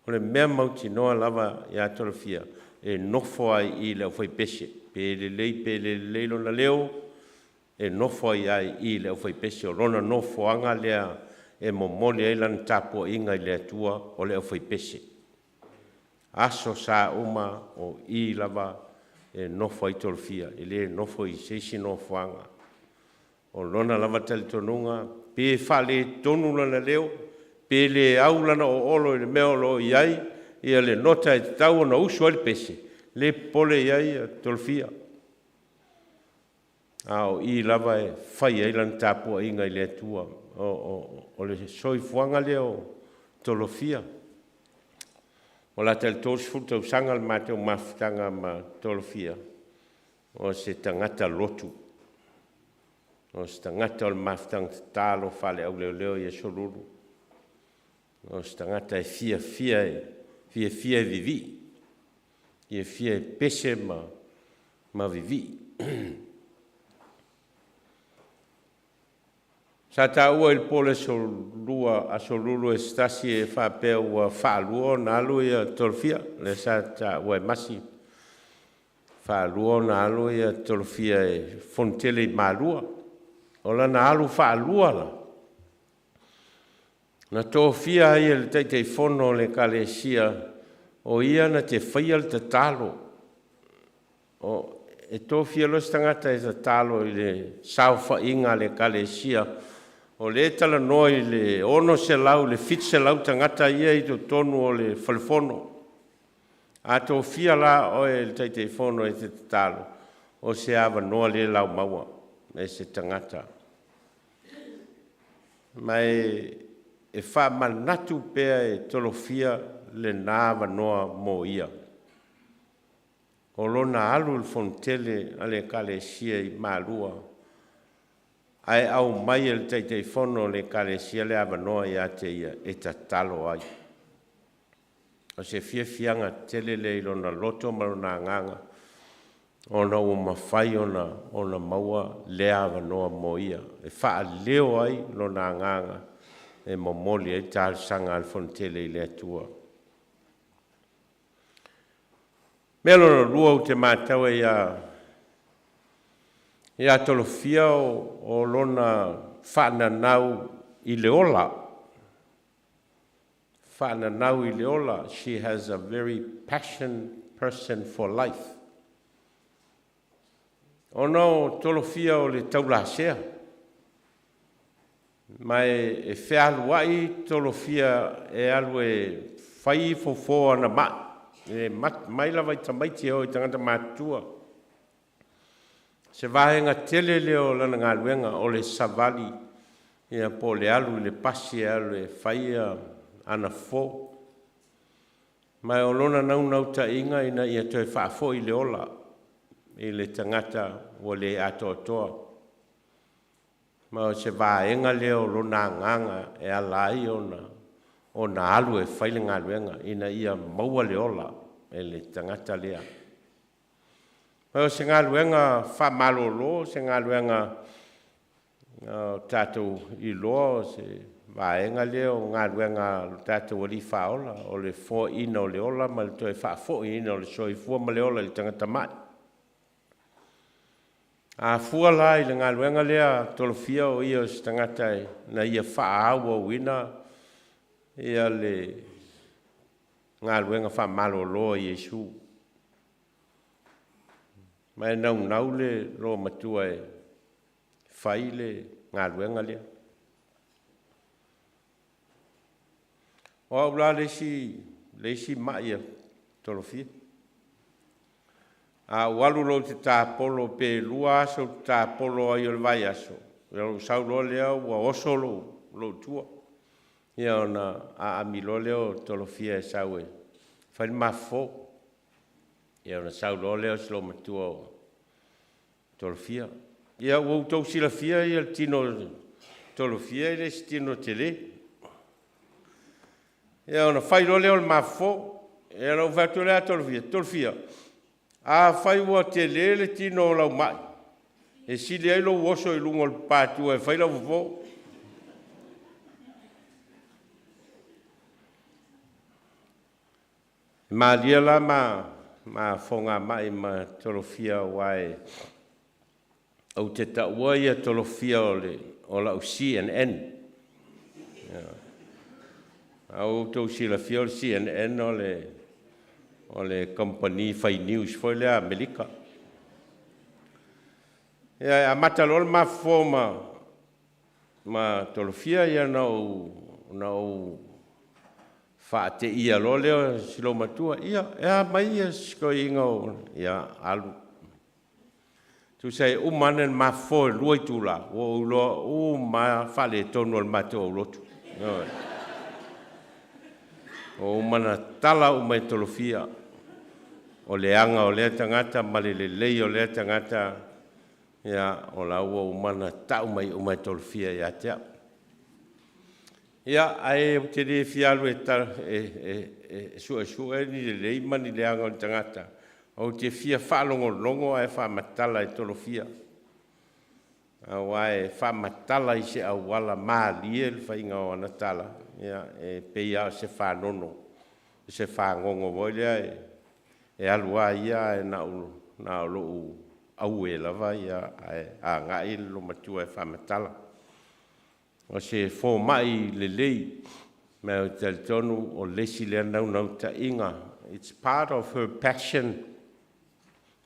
O le mea mautinoa lava ia Tolofia, e nofo ai i le aufaipese, pe lelei pe le lelei lona leo, e nofo ai lava i i le aufaipese. O lona nofoaga lea e momoli ai lana tapuaiga i le Atua, o le aufaipese. Aso sa uma o i lava e nofo ai Tolofia, e le nofo i se isi nofoaga. O lona lava talitonuga, pe faaletonu lona leo, pe le au lana oolo i le mea o lo o i ai ia le nota e tatau ona usu ai le pese, le popole i ai Tolofia. A o i lava e fai ai lana tapuaiga i le Atua. O le soifuaga lea o Tolofia. Ua lata i le 30 tausaga le matou mafutaga ma Tolofia, o se tagata lotu, o se tagata o le mafutaga tatalo faale-auleoleo i aso Lulu, o se tagata e fiafia e vivii, fiafia e pese ma vivii. Sa taua i le po o le Aso Lua, Aso Lulu e se tasi e faapea ua faalua ona alu ia Tolofia, lea sa taua e Masi, faalua ona alu ia Tolofia e fonotele i Malua. O lana alu faalua la, na tofia ai e le Taitaifono o le Ekalesia o ia na te faia le tatalo. e tofia loa se tagata e tatalo i le saofaiga a le Ekalesia, o lea e talanoa i le 600 i le 700 tagata ia i totonu o le falefono. A tofia la oe e le Taitaifono e te tatalo, o se avanoa le laumaua e se tagata. Ma e faamanatu pea e Tolofia lena avanoa mo ia. O lona alu i le fonotele a le Ekalesia i Malua, ae aumai e le Taitaifono o le Ekalesia le avanoa ia te ia e tatalo ai. O se fiafiaga tele lea i lona loto ma lona agaga, ona ua mafai ona maua lea avanoa mo ia, e faaleo ai lona agaga e momoli ai le talosaga a le fonotele i le Atua. O le mea lona lua ou te matau ai ia Tolofia o lona faananau i le ola, faananau i le ola. She has a very passion person for life. Ona o Tolofia o le taulasea, ma e fealuai Tolofia e alu e fai fofo o ana mai, e mai lava i tamaiti e oo i tagata matutua. Se vaega tele lea o lana galuega o le savali ia po o le alu i le pasi e alu e fai ana fofo. Ma o lona naunautaiga ina ia toe faafoi le ola i le tagata ua le atoatoa. Ma o se vaega lea o lona agaga e ala ai ona alu e fai le galuega ina ia maua le ola e le tagata lea. Ma o se galuega faamalolo, o se galuega o tatou iloa o se vaega lea o galuega a lo tatou Alii Faaola, o le foaiina o le ola ma le toe faafoiina o le soifua ma le ola i le tagata mai. A fua la i le galuega lea Tolofia, o ia o se tagata na ia faaauauina ia le galuega faamalolo a Iesu. Ma e naunau le loomatua e fai le galuega lea. O au la le isi mai a Tolofia. A ou alu loa ou te tapolo, pe 2 aso ou te tapolo ai o le vaiaso, ona ou sau loa lea ua oso lou tua. Ia ona aami loa lea o Tolofia e sau e fai le ma fofo. Ia ona sau loa lea o si loomatua o Tolofia. Ia ua outou silafia le tino o Tolofia e le o se tino tele. Ia ona fai loa lea o le ma fofo. Ia ona ou fai atu lea ia Tolofia, Tolofia, afai ua tele le tino o lau mai, e sili ai lou oso i luga o le papa-tua e fai lau fofo. E malie la ma fogamai ma Tolofia aua ou te taua ia Tolofia o lau CNN. A ua outou silafia o le CNN o le kamupani fai news foi lea a Amerika. Ia e amata loa le ma fofo ma Tolofia, ia ona ou faateia loa lea o si loomatua, ia e a mai si toeaina o… Ia, alu. Tusa e uma ane le ma fofo e 2 itula, ua ou iloa uma lava faaletonu o le matou aulotu. Ioe. Ua uma ona tala uma e Tolofia o le aga o lea tagata ma le lelei o lea tagata, ia o la ua uma ona tau mai uma e Tolofia ia te au. Ia, ae ou te le fia alu e suesue ni lelei ma ni leaga o ni tagata, ou te fia faalogologo ae faamatala e Tolofia, aua e faamatala i se auala malie le faiga o ana tala, ia e pei lava o se fanono, o se fagogo foi lea e alu lava ia ae na o lou aue lava ae agai le loomatua e faamatala. O se fomai lelei, ma ou te talitonu o le isi lea naunautaiga, it's part of her passion.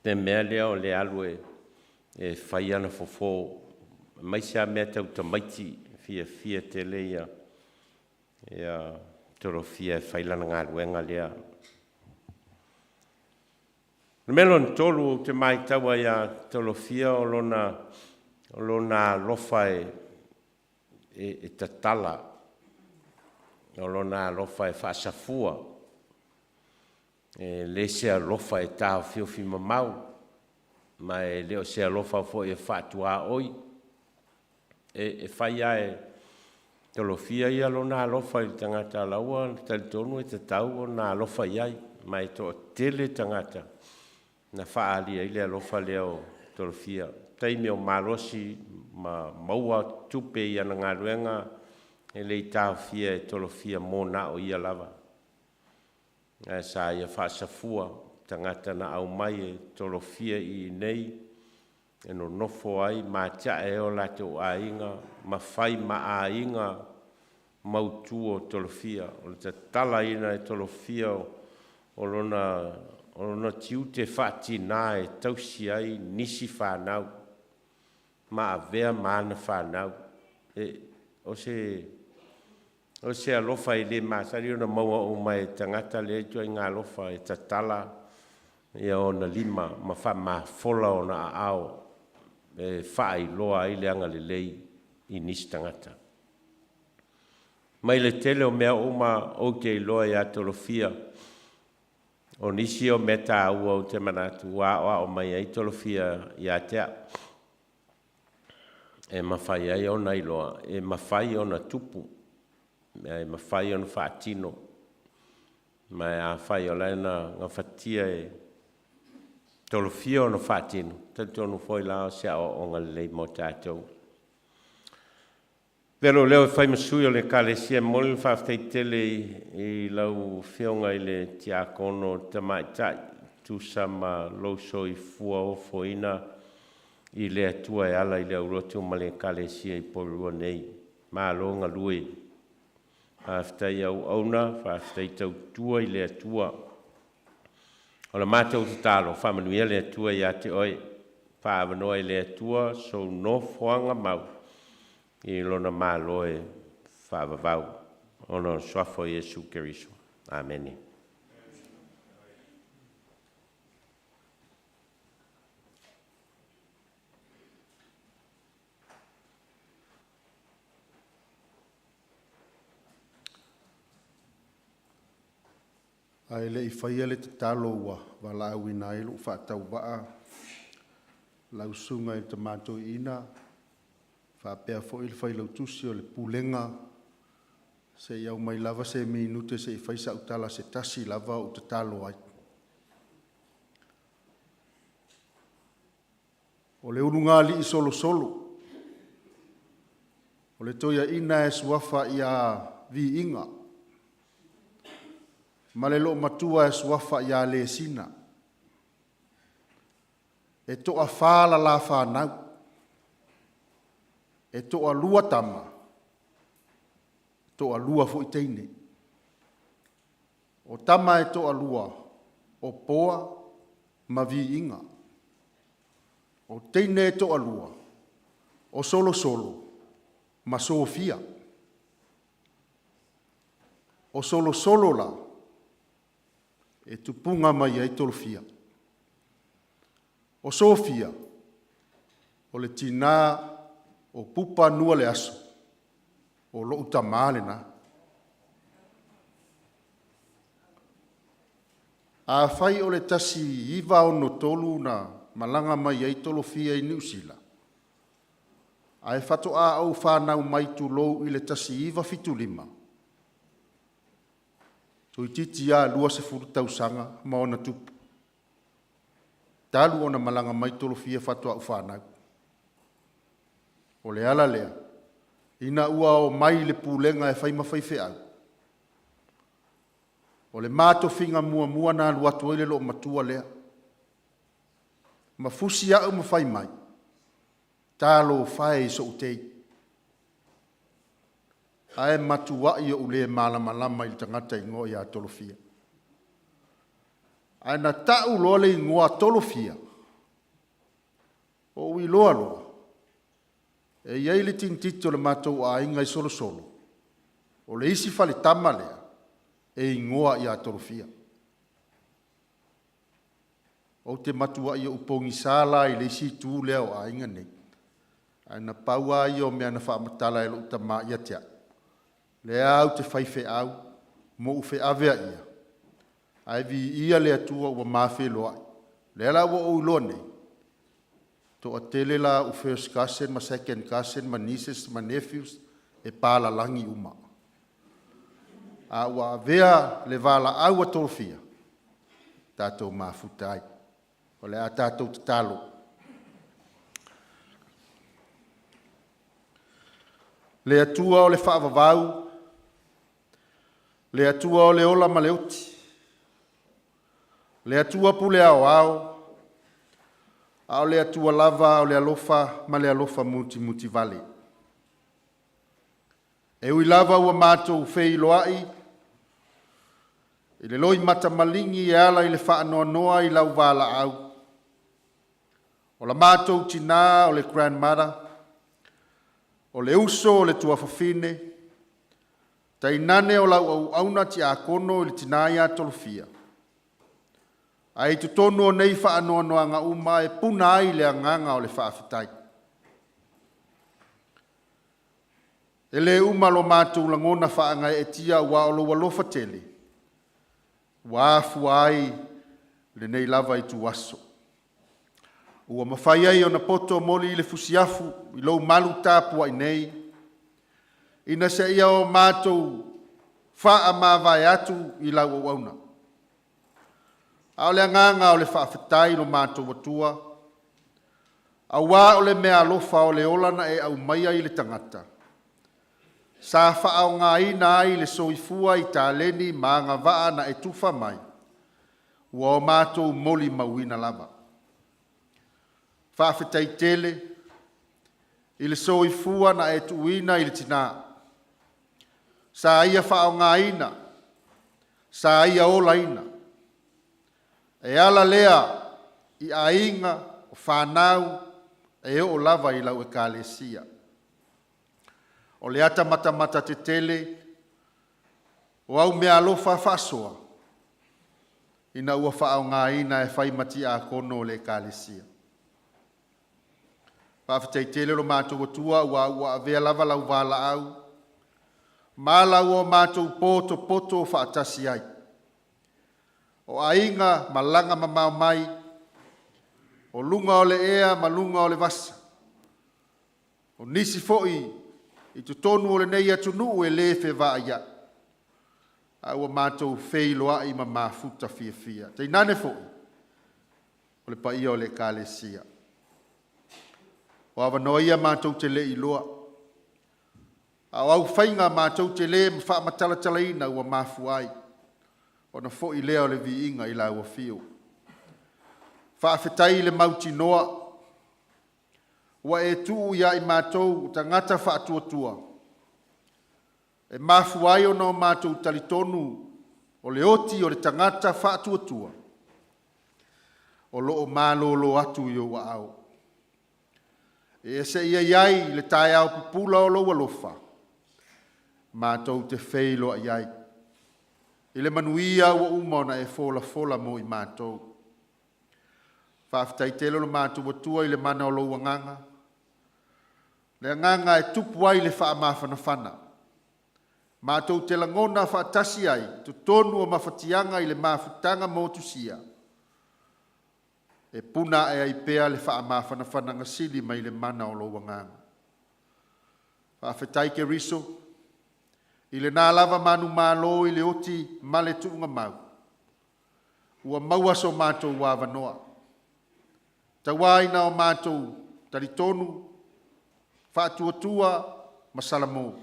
Le mea lea o le alu e fai ana fofo, aemaise lava mea tau tamaiti, e fiafia tele ia ia Tolofia e fai lana galuega lea. O le mea lona tolu ou te maitaua ia Tolofia o lona o lona alofa e e tatala, o lona alofa e faasafua, e le se alofa e taofiofi mamao, ma e le o se alofa foi e faatuaoi. E fai lava e Tolofia ia lona alofa i le tagata la ua talitonu e tatau ona alofa i ai, ma e toatele tagata na faaali ai le alofa lea o Tolofia. Taimi o malosi ma maua tupe i ana galuega, e le i taofia e Tolofia mo na o ia lava, ae sa ia faasafua tagata na aumai e Tolofia i inei e nonofo ai ma atiae ai o latou aiga ma fai ma aiga mautu o Tolofia. O le tatalaina e Tolofia o lona tiute faatina e tausi ai nisi fanau ma avea ma ana fanau. O se alofa e le masani ona maua uma e tagata lea ituaiga alofa e tatala ona lima ma faamafola ona aao e faailoa ai le agalelei i nisi tagata. Mai le tele o mea uma ou te iloa ia Tolofia, o nisi o mea taua ou te manatu ua aoao mai ai Tolofia ia te au, e mafai ai ona iloa, e mafai ona tupu, e mafai ona faatino, ma afai o la e na gafatia e Tolofia ona faatino, talitonu foi la o se aoaoga lelei mo tatou. Avea lou leo e fai ma sui o le Ekalesia e momoli le faafetai tele i lau Afioga i le Tiakono Tamaitai, tusa ma lou soifua ofoina i le Atua e ala i le aulotu ma le Ekalesia i Porirua nei. Malo galue. Faafetai auauna, faafetai tautua i le Atua. O le matou tatalo, faamanuia le Atua ia te oe, faaavanoa e le Atua sou nofoaga mau i lona Malo e faavavau, ona o le suafa o Iesu Keriso. Amene. Ae le i faia le tatalo ua valaauina ai lou faatauvaa, lau susuga i le Tama Toeaina faapea foi le Failautusi o le Pulega, se i aumai lava se minute se i fai sau tala se tasi lava ou tatalo ai. O le ulugalii solosolo, o le toeaina e suafa ia Viiga ma le loomatua e suafa ia Lesina. E toafa la la fanau, e toalua tama, toalua foi teine. O tama e toalua, o Poa ma Viiga. O teine e toalua, o Solosolo ma Sofia. O Solosolo la, e tupuga mai ai Tolofia. O Sofia, o le tina o Pupa Nualeaso, o lou tama lena. Afai o le 1963 na malaga mai ai Tolofia i Niu Sila, ae faatoa ou fanau mai tulou i le 1975, toeitiiti lava 20 tausaga ma ona tupu talu ona malaga mai Tolofia faatoa ou fanau. O le ala lea, ina ua omai i le pulega e fai ma faifeau, o le ma tofiga muamua na alu atu ai le loomatua lea, ma fusi au ma fai mai, “Talofa e i sou tei, ae matuai ou le malamalama i le tagata igoa ia Tolofia.” Ae na tau loa le igoa Tolofia, Ou iloa loa, e i ai le tinititi o le matou aiga i Solosolo, o le isi faletama lea e igoa ia Tolofia. Ou te matuai ou pogisa la i le isi itu lea o aiga nei, ae na pau lava ia o mea na faamatala e lou tama ia te au, lea ou te faifeau ma ou feaveaia, ae viia le Atua ua ma feiloai. O lea la ua ou iloa nei, toatele la au first cousin ma second cousin ma nieces ma nephews e palalagi uma. A ua avea le valaau a Tofia, tatou mafuta ai. O le a tatou tatalo. Le Atua o le faavavau, le Atua o le ola ma le oti, le Atua pule aoao, a o le Atua lava o le alofa ma le alofa mutimutivale. E ui lava ua matou feiloai i le loimata maligi e ala i le faanoanoa i lau valaau, o la matou tinā o le grandmother, o le uso o le tuafafine, tainane o lau auauna tiakono i le tina ia Tolofia, ae i totonu o nei faanoanoaga uma e puna ai le agaga o le faafetai. E le uma lo matou lagona faagaeetia aua o lou alofa tele ua afua ai lenei lava ituaso. Ua mafai ai ona poto moli le fusiafu i lou malu tapuai nei, ina seia o matou faamavae atu i lau auauna. A o le agaga o le faafetai i lo matou Atua, auā o le meaalofa o le ola na e aumaia i le tagata, sa faaaogaina ai le soifua i taleni ma agavaa na e tufa mai, ua o matou molimauina lava. Faafetai tele i le soifua na e tuuina i le tina, sa ia faaaogaina, sa ia olaina. E ala lea i aiga, o fanau, e oo lava i lau Ekalesia. O le atamamata tetele o au meaalofa faasoa ina ua faaaogaina e fai ma tiakono o le Ekalesia. Faafetai tele lo matou Atua aua ua avea lava lau valaau ma ala ua matou potopoto faatasi ai. O aiga malaga mamao mai, o luga o le ea ma luga o le vasa, o nisi foi i totonu o lenei atunuu e le fevaaiai, a ua matou feiloai ma mafuta fiafia. Tainane foi o le paia o le Ekalesia. O avanoa ia matou te le i iloa, a o au faiga matou te le faamatalatalaina ua mafua ai ona foi lea o le viiga i lau afio. Faafetai i le mautinoa ua e tuu ia i matou o tagata faatuatua, e mafua ai ona o matou talitonu o le oti o le tagata faatuatua o lo o malolo atu i ou aao. E seia i ai le taeao pupula o lou alofa, matou te feiloai ai i le manuia ua uma ona e folafola mo i matou. Faafetai tele lo matou Atua i le mana o lou agaga, le agaga e tupu ai le faamafanafana. Matou te lagona faatasi ai totonu o mafatiaga i le mafutaga motusia, e puna ae ai pea le faamafanafanaga sili mai le mana o lou agaga. Faafetai Keriso i lena lava manumalo i le oti ma le tuugamau, ua maua so matou avanoa. Tauā ina o matou talitonu, faatuatua ma salamo.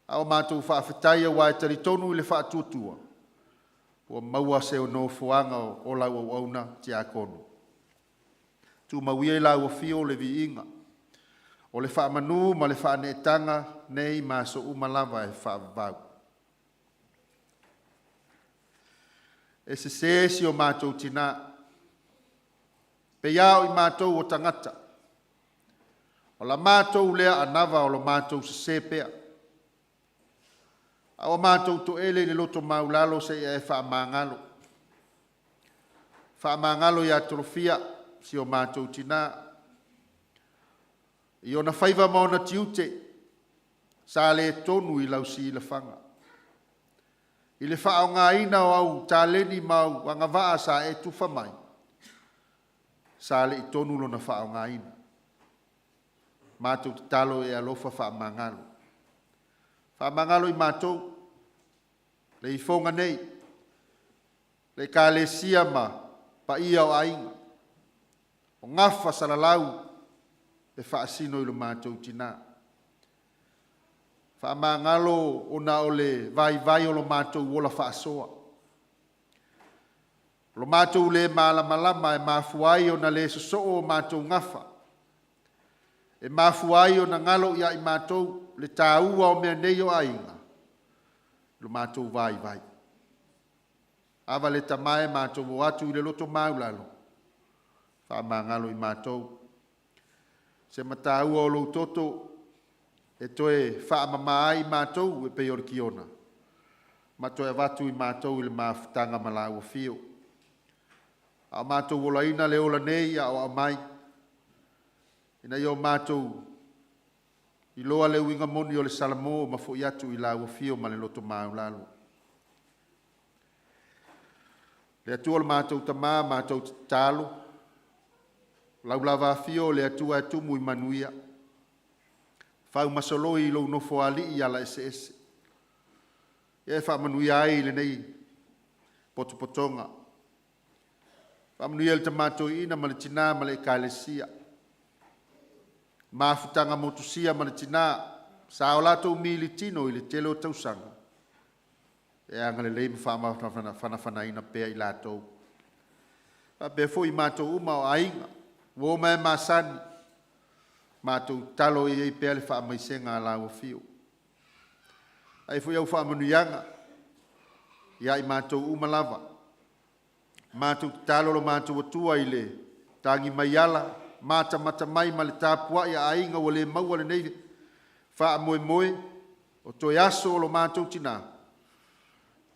A o matou faafetai aua e talitonu i le faatuatua, ua maua se nofoaga o lau auauna tiakono. Tumau ia i lau afio le viiga, o le faamanu ma le faaneetaga nei ma aso uma lava e faavavau. E sesē si o matou tinā. Pei a o i matou o tagata. O la matou lea anava o lo matou sesē pea. A ua matou toele i le loto maulalo seia e faamagalo. Faamagalo ia Tolofia, si o matou tinā, i ona faiva ma ona tiute, sa le tonu i lau silafaga. I le faaaogaina o au taleni ma au agavaa sa e tufa mai, sa le i tonu lona faaaogaina. Matou tatalo e alofa faamagalo. Faamagalo i matou, le ifoga nei, le Ekalesia ma paia o aiga, o gafa salalau e faasino i lo matou tinā. Faamagalo ona o le vaivai o lo matou ola faasoa. O lo matou le malamalama e mafua ai ona le sosoo o matou gafa, e mafua ai ona galo ia i matou le taua o mea nei o aiga, lo matou vaivai. Ava le Tama e matou o atu i le loto maualalo, faamagalo i matou. Se mataua o lou toto e toe faamama ai matou e pei o le kiona, ma toe avatu i matou i le mafutaga ma lau afio. A o matou olaina le ola nei a o aumai, ina ia o matou iloa le uiga moni o le Salamo ma foi atu i lau afio ma le loto maualalo. Le Atua o le matou Tama, matou te tatalo, lau lava afio o le Atua e tumu i manuia, faumasoloi i lou nofoalii i ala eseese, e faamanuia ai i lenei potopotoga. Faamanuia i le Tama Toeaina ma le Tina ma le Ekalesia, mafutaga motusia ma le tina sa o latou militino i le tele o tausaga, e agalelei ma faamafanafanaina pea i latou. Faapea foi i matou uma o aiga, uo ma e masani, matou tatalo e i ai pea le faamaisega a lau afio. Ai foi au faamanuiaga ia i matou uma lava. Matou tatalo lo matou Atua i le tagi mai ala, matamata mai ma le tapuai a aiga ua le maua lenei faamoemoe, o toe aso o lo matou tinā,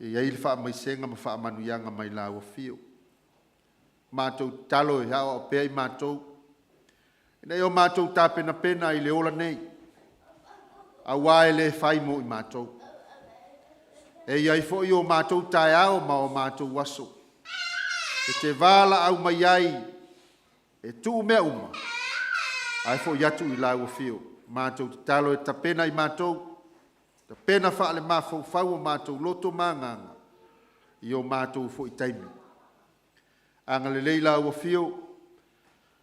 e i ai le faamaisega ma faamanuiaga mai lau afio. Matou tatalo e aoao pea i matou, ina ia o matou tapenapena i le ola nei, auā e le fai mo i matou. E i ai foi o matou taeao ma o matou aso, e te valaau mai ai e tuu mea uma, ae foi atu i lau afio. Matou tatalo e tapena i matou, tapena faale-mafaufau o matou loto ma agaga i o matou foi taimi. Agalelei lau afio,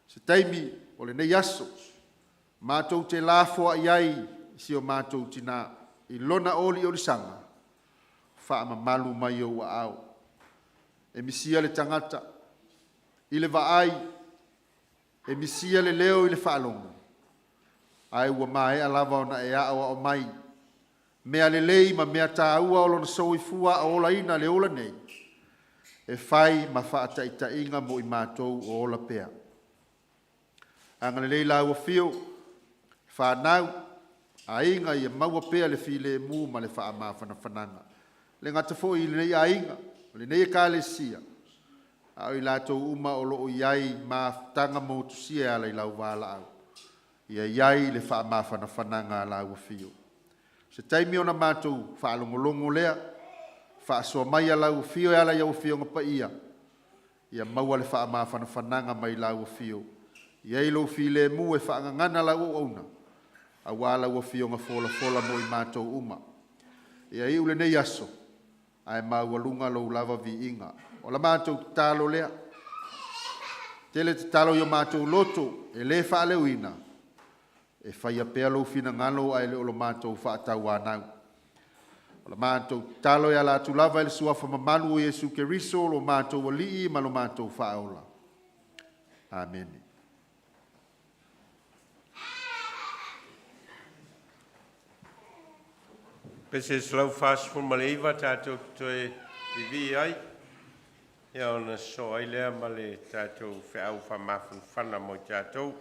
se taimi o lenei aso, matou te lafoai ai i si o matou tinā i lona oliolisaga, faamamalu mai ou aao. E misia le tagata i le vaai, e misia le leo i le faalogo, ae ua maea lava ona e aoao mai mea lelei ma mea taua o lona soifua a o olaina le ola nei, e fai ma faataitaiga mo i matou o ola pea. Agalelei lau afio, fanau, aiga ia maua pea le filemu ma le faamafanafanaga. E le gata foi i lenei aiga, o lenei Ekalesia, a o i latou uma o lo o i ai mafutaga motusia e ala i lau valaau, ia i ai le faamafanafanaga a lau afio. Se taimi ona matou faalogologo lea, faasoa mai a lau afio e ala i au Afioga Paia, ia maua le faamafanafanaga mai lau afio. Ia i ai lou filemu e faagagana lau auauna, aua lau Afioga folafola mo i matou uma. Ia iu lenei aso, ae maualuga lou lava viiga. O la matou tatalo lea, tele tatalo i o matou loto e le faaleoina, e faia pea lou finagalo ae le o lo matou faatauanau. O la matou tatalo e ala atu lava i le suafa mamalu o Iesu Keriso lo matou Alii ma lo matou Faaola. Amene. Pese 149 tatou te toe vivii ai. Ia ona sosoo ai lea ma le tatou feau faamafanafana mo i tatou.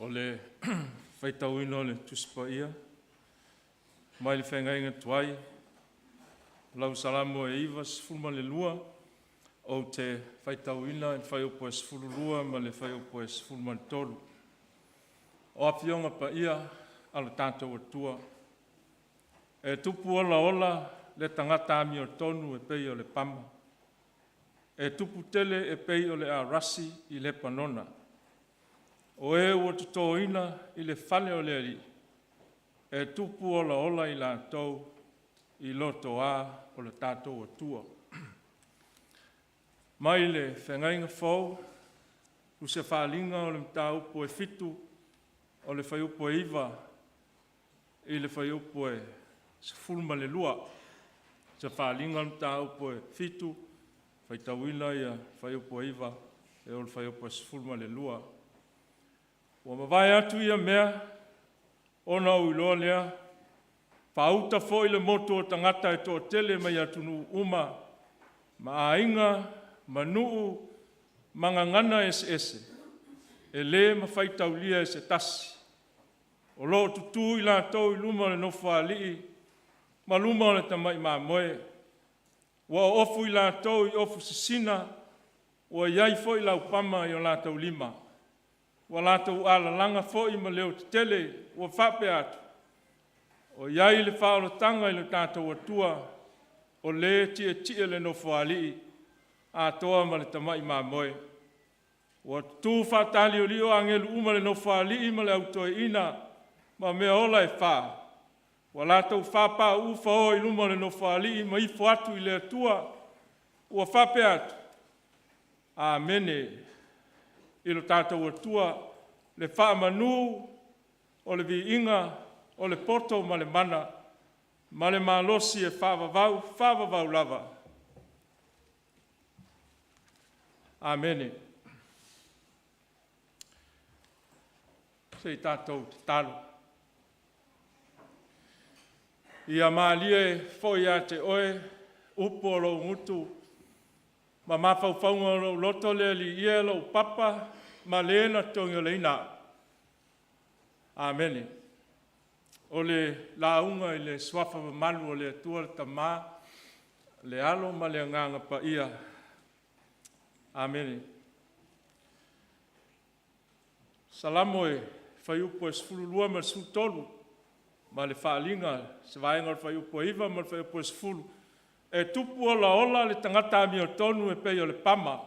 O le faitauina o le Tusi Paia mai le Feagaiga Tuai, lau Salamo e 92, ou te faitauina le fuaiupu e 12 ma le fuaiupu e 13. O Afioga Paia a lo tatou Atua, e tupu olaola le tagata amiotonu e pei o le pama, e tupu tele e pei o le arasi i Lepanona. O e ua totoina i le fale o le Alii, e tupu olaola i latou i lotoa o le tatou Atua. Mai le Feagaiga Fou, Tusi Faaaliga o le Mataupu e 7, o le fuaiupu e 9 i le fuaiupu e 12. Tusi Faaaliga o le Mataupu e 7, faitauina le fuaiupu e 9 e oo i le fuaiupu e 12. Ua mavae atu ia mea ona ou iloa lea, faauta foi le motu o tagata e toatele mai atunuu uma ma aiga ma nuu ma gagana eseese, e le faitaulia e se tasi, o lo o tutu i latou i luma o le Nofoalii ma luma o le Tamai Mamoe. Ua oofu i latou i ofu sisina, ua i ai foi laupama i o latou lima. Ua latou alalaga foi ma leotetele ua faapea atu, “O i ai le faaolataga i lo tatou Atua, o Le e tietie i le Nofoalii atoa ma le Tamai Mamoe. Ua tutu faataliolio agelu uma i le Nofoalii ma le au toeaina ma mea ola e fa, ua latou fapaauu faoa i luma o le Nofoalii ma ifo atu i le Atua ua faapea atu, “Amene. I lo tatou Atua le faamanu, o le viiga, o le poto ma le mana ma le malosi e faavavau, faavavau lava. Amene.” Se i tatou tatalo. Ia malie foi ia te Oe upu a lou gutu ma mafaufauga o lou loto le Alii e, lou papa ma le na togiolaina au. Amene. O le lauga i le Suafa mamalu o le Atua le Tama, le Alo ma le Agaga Paia. Amene. Salamo e fuaiupu e 12 ma le 13 ma le faaaliga se vaega o le fuaiupu e 9 ma le fuaiupu e 10, e tupu olaola le tagata amiotonu e pei o le pama,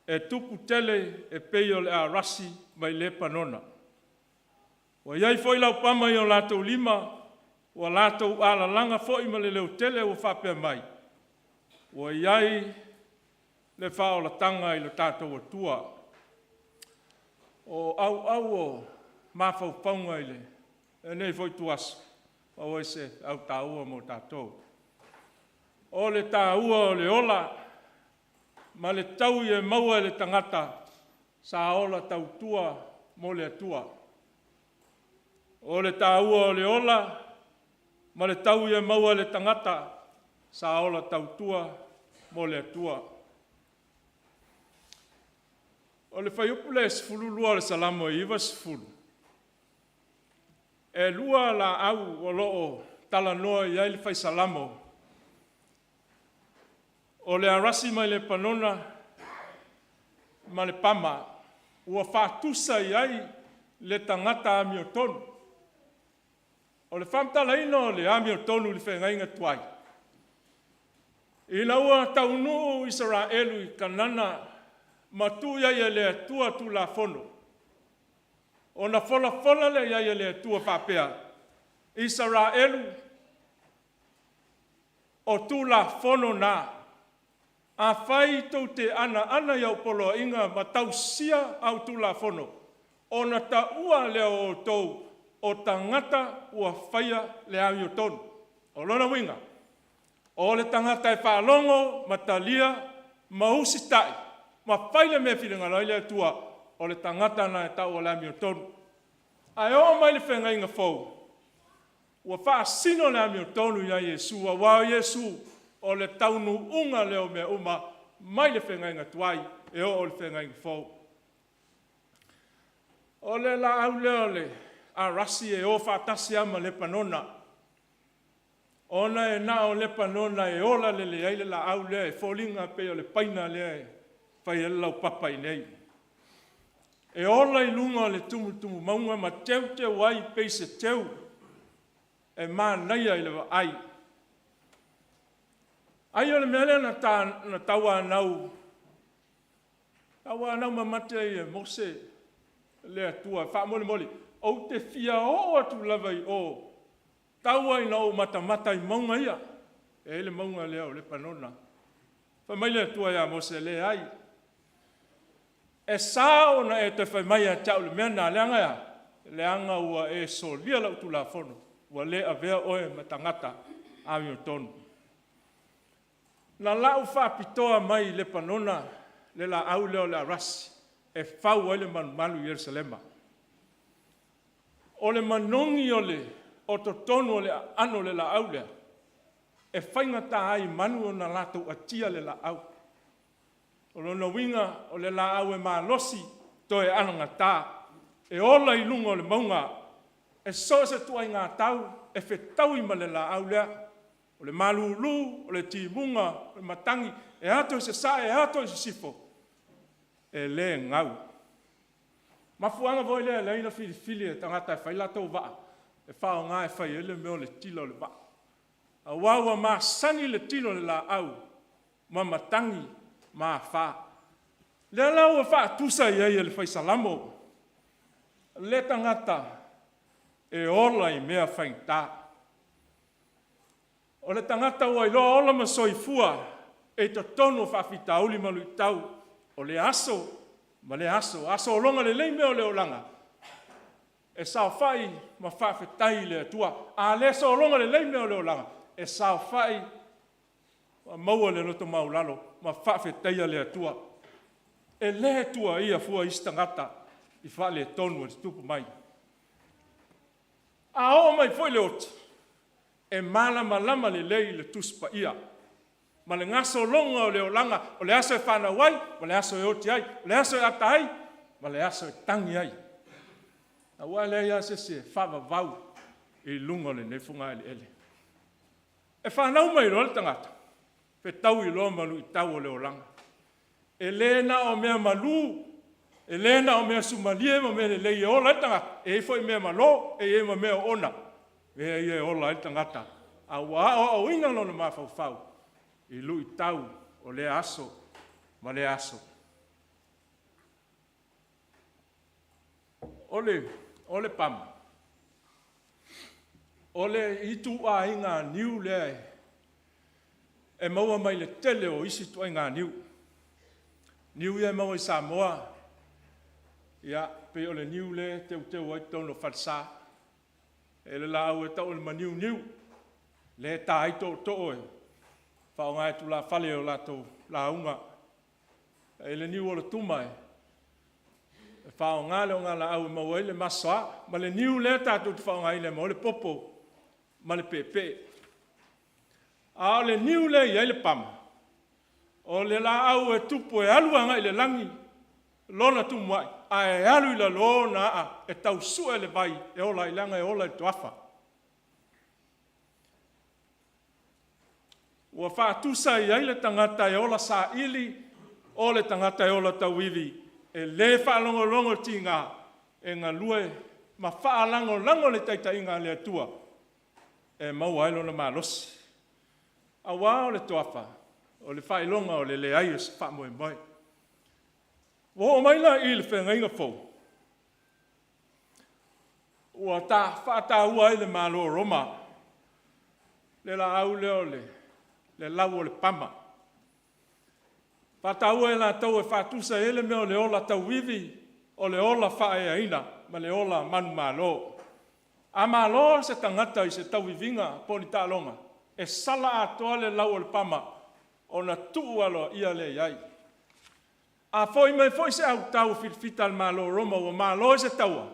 e tupu tele e pei o le arasi mai Lepanona. Ua i ai foi laupama i o latou lima, ua latou alalaga foi ma le leotele ua faapea mai, ua i ai le faaolataga i lo tatou Atua. O auau o mafaufauga i lenei foi ituaso, maua ai se feau taua mo tatou. O le taua o le ola ma le taui e maua e le tagata sa ola tautua mo le Atua. O le taua o le ola ma le taui e maua e le tagata sa ola tautua mo le Atua. O le fuaiupu lea e 12 o le Salamo 90, e lua laau o lo o talanoa i ai le Fai Salamo, o le arasi mai Lepanona ma le pama ua faatusa i ai le tagata amiotonu. O le faamatalaina o le amiotonu i le feagaiga tuai, ina ua taunuu Isaraelu i Kanana ma tuu i ai e le Atua Tulafono, ona folafola lea i ai e le Atua e faapea, Isaraelu, o Tulafono na, afai tou te anoano i au poloaiga ma tausia au Tulafono, ona taua lea o outou o tagata ua faia le amiotonu. O lona uiga, o le tagata e faalogo ma talia ma usitai ma fai le mea e finagalo ai le Atua, o le tagata lena e tau o le amiotonu. Ae oo mai i le Feagaiga Fou, ua faasino le amiotonu ia Iesu, aua o Iesu o le taunuuga lea o mea uma mai le Feagaiga Tuai e oo i le Feagaiga Fou. O le laau lea o le arasi e o faatasi lava ma Lepanona, ona e na o Lepanona e ola lelei ai le laau lea, e foliga pei o le paina lea e fai ai le laupapa i inei. E ola i luga o le tumutumu mauga ma teuteu ai pei se teu e manaia i le vaai. Ai o le mea lea na tauanau, tauanau mamate ai e Mose le Atua, faamolemole ou te fia oo atu lava i o, tau lava ina ou matamata i mauga ia. E i ai le mauga lea o Lepanona. Fai mai le Atua ia Mose, leai, e sa ona e toe fai mai ia te au i le mea lena, leaga e a? Leaga ua e solia lau Tulafono, ua le avea oe ma tagata amiotonu. Na lau faapitoa mai Lepanona le laau lea o le arasi e fau ai le malumalu i Ierusalema. O le manogi o totonu o le aano o le laau lea, e faigata ai i manu ona latou atia le laau. O lona uiga o le laau e malosi toe anagata, e ola i luga o le mauga e so o se ituaiga tau e fetaui ma le laau lea, o le malulu, o le timuga, o le matagi, e ato i sasae, e ato i sisifo, e le gau. O le mafuaaga foi lea e ala ai ona filifili e tagata e fai latou vaa e faaaoga e fai ai le mea o le tila o le vaa, aua ua masani le tila o le laau ma matagi ma afa. O lea la ua faatusa i ai e le Fai Salamo le tagata e ola i mea faigata. O le tagata ua iloa ola ma soifua i totonu o faafitauli ma luitau o lea aso ma lea aso. A sologa lelei mea o le olaga, e saofai ma faafetai i le Atua. A le sologa lelei mea o le olaga, e saofai ma maua le loto maualalo ma faafetaia le Atua. E le tuuaia fua isi tagata i faaletonu e tutupu mai. A oo mai foi le oti, e malamalama lelei le Tusi Paia ma le gasologa o le olaga, o le aso e fanau ai ma le aso e oti ai, o le aso e ata ai ma le aso e tagi ai. Aua e leai lava se isi e faavavau i luga o lenei fogaeleele. E fanau mai loa le tagata, fetaui loa ma luitau o le olaga. E le na o mea malu, e le na o mea sumalie ma mea lelei e ola ai le tagata, e i ai foi mea malo, e i ai ma mea oona, mea ia e ola ai le tagata, a ua aoaoina lona mafaufau i luitau o lea aso ma lea aso. O le pamu, o le ituaiga niu lea e maua mai le tele o isi ituaiga niu. Niu ia e maua i Samoa, ia, pei o le niu lea e teuteu ai totonu o falesa. E i ai le laau e tau o le maniuniu, lea e ta ai tootoo e faaaoga e tulafale i a latou lauga. E i ai le niu olotuma e faaaoga le ogalaau e maua ai le masoa, ma le niu lea tatou te faaaogaina e maua ai le popo ma le peepee. A o le niu lea e i ai le pamu, o le laau e tupu e alu agai le lagi lona tumuai ae alu i lalo ona aa e tau sue le vai e ola ai, leaga e ola i le toafa. Ua faatusa i ai le tagata e ola saili, o le tagata e ola tauivi, e le faalogologo tiga, e galue ma faalagolago i le taitaiga a le Atua e maua ai lona malosi. Aua o le toafa, o le faailoga o le leai o se faamoemoe. Ua oo mai la i i le Feagaiga Fou, ua faataua ai e le Malo o Roma le laau lea o le lau o le pama, faataua e latou e faatusa i ai le mea o le ola tauivi, o le ola faaeaina ma le ola manumalo. A malo se tagata i se tauiviga po o ni taaloga, e sala atoa le lau o le pama ona tuu aloaia lea i ai. A foi mai foi se autao fifita a le Malo o Roma ua malo i se taua,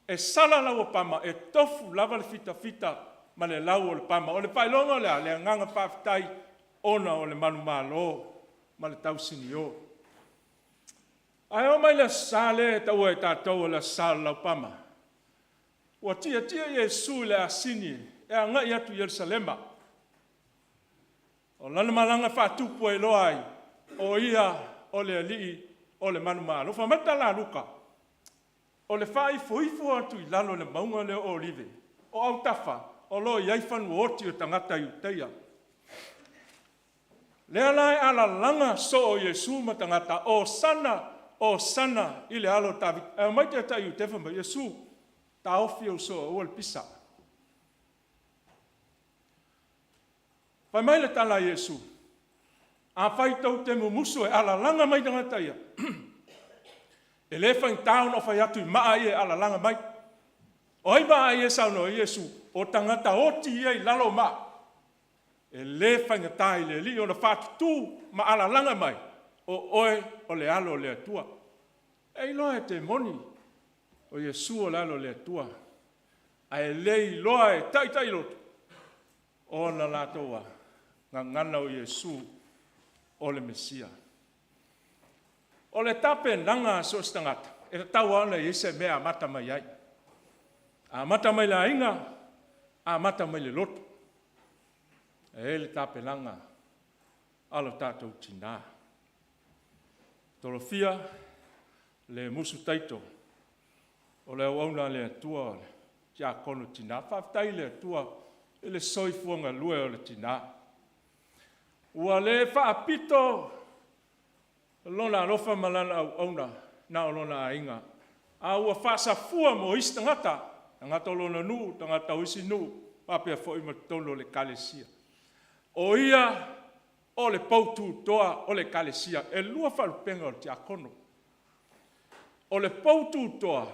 e sala lau o pama e tofu lava le fitafita ma le lau o le pama. O le faailoga o le a? O le agaga faafetai ona o le manumalo ma le tausinio. Ae oo mai le Aso Sa lea e taua e tatou o le Aso Sa o le Laupama, ua tietie Iesu i le asini e agai atu i Ierusalema. O lana malaga faatupu e iloa ai o ia o le Alii o le manumalo. Fai mai le tala a Luka, o le faaifoifo atu i lalo i le mauga lea o Olive, o autafa o lo o i ai fanuaoti o tagata Iutaia. Lea la e alalaga soo Iesu ma tagata, Osana, Osana i le alo o Tavita. Ae omai taitai Iutaia fai mai, Iesu, taofi ou so'o aua le pisa. Fai mai le tala a Iesu, afai tou te mumusu e alalaga mai tagata ia, e le faigata ona ou fai atu i maa ia e alalaga mai. O ai maa ia e saunoa i ai Iesu? O tagata oti ia e i lalo o maa. E le faigata i le Alii ona faatutu ma alalaga mai, o oe o le Alo o le Atua. E iloa e temoni o Iesu o le Alo o le Atua, ae le iloa e taitai lotu ona latou a? Gagana o Iesu o le Mesia. O le tapenaga a so o se tagata, e tatau lava ona i ai se mea e amata mai ai. Amata mai le aiga, amata mai le lotu. E i ai le tapenaga a lo tatou tina. Tolofia, Lemusu Taito o le auauna a le Atua o le Tiakono Tina, faafetai i le Atua i le soifua galue o le tina. Ua le faapito lona alofa ma lana auauna na o lona aiga, a ua faasafua mo isi tagata, tagata o lona nuu, tagata o isi nuu faapea foi ma totonu o le Ekalesia. O ia o le poututoa o le Ekalesia. E lua faalupega o le tiakono, o le poututoa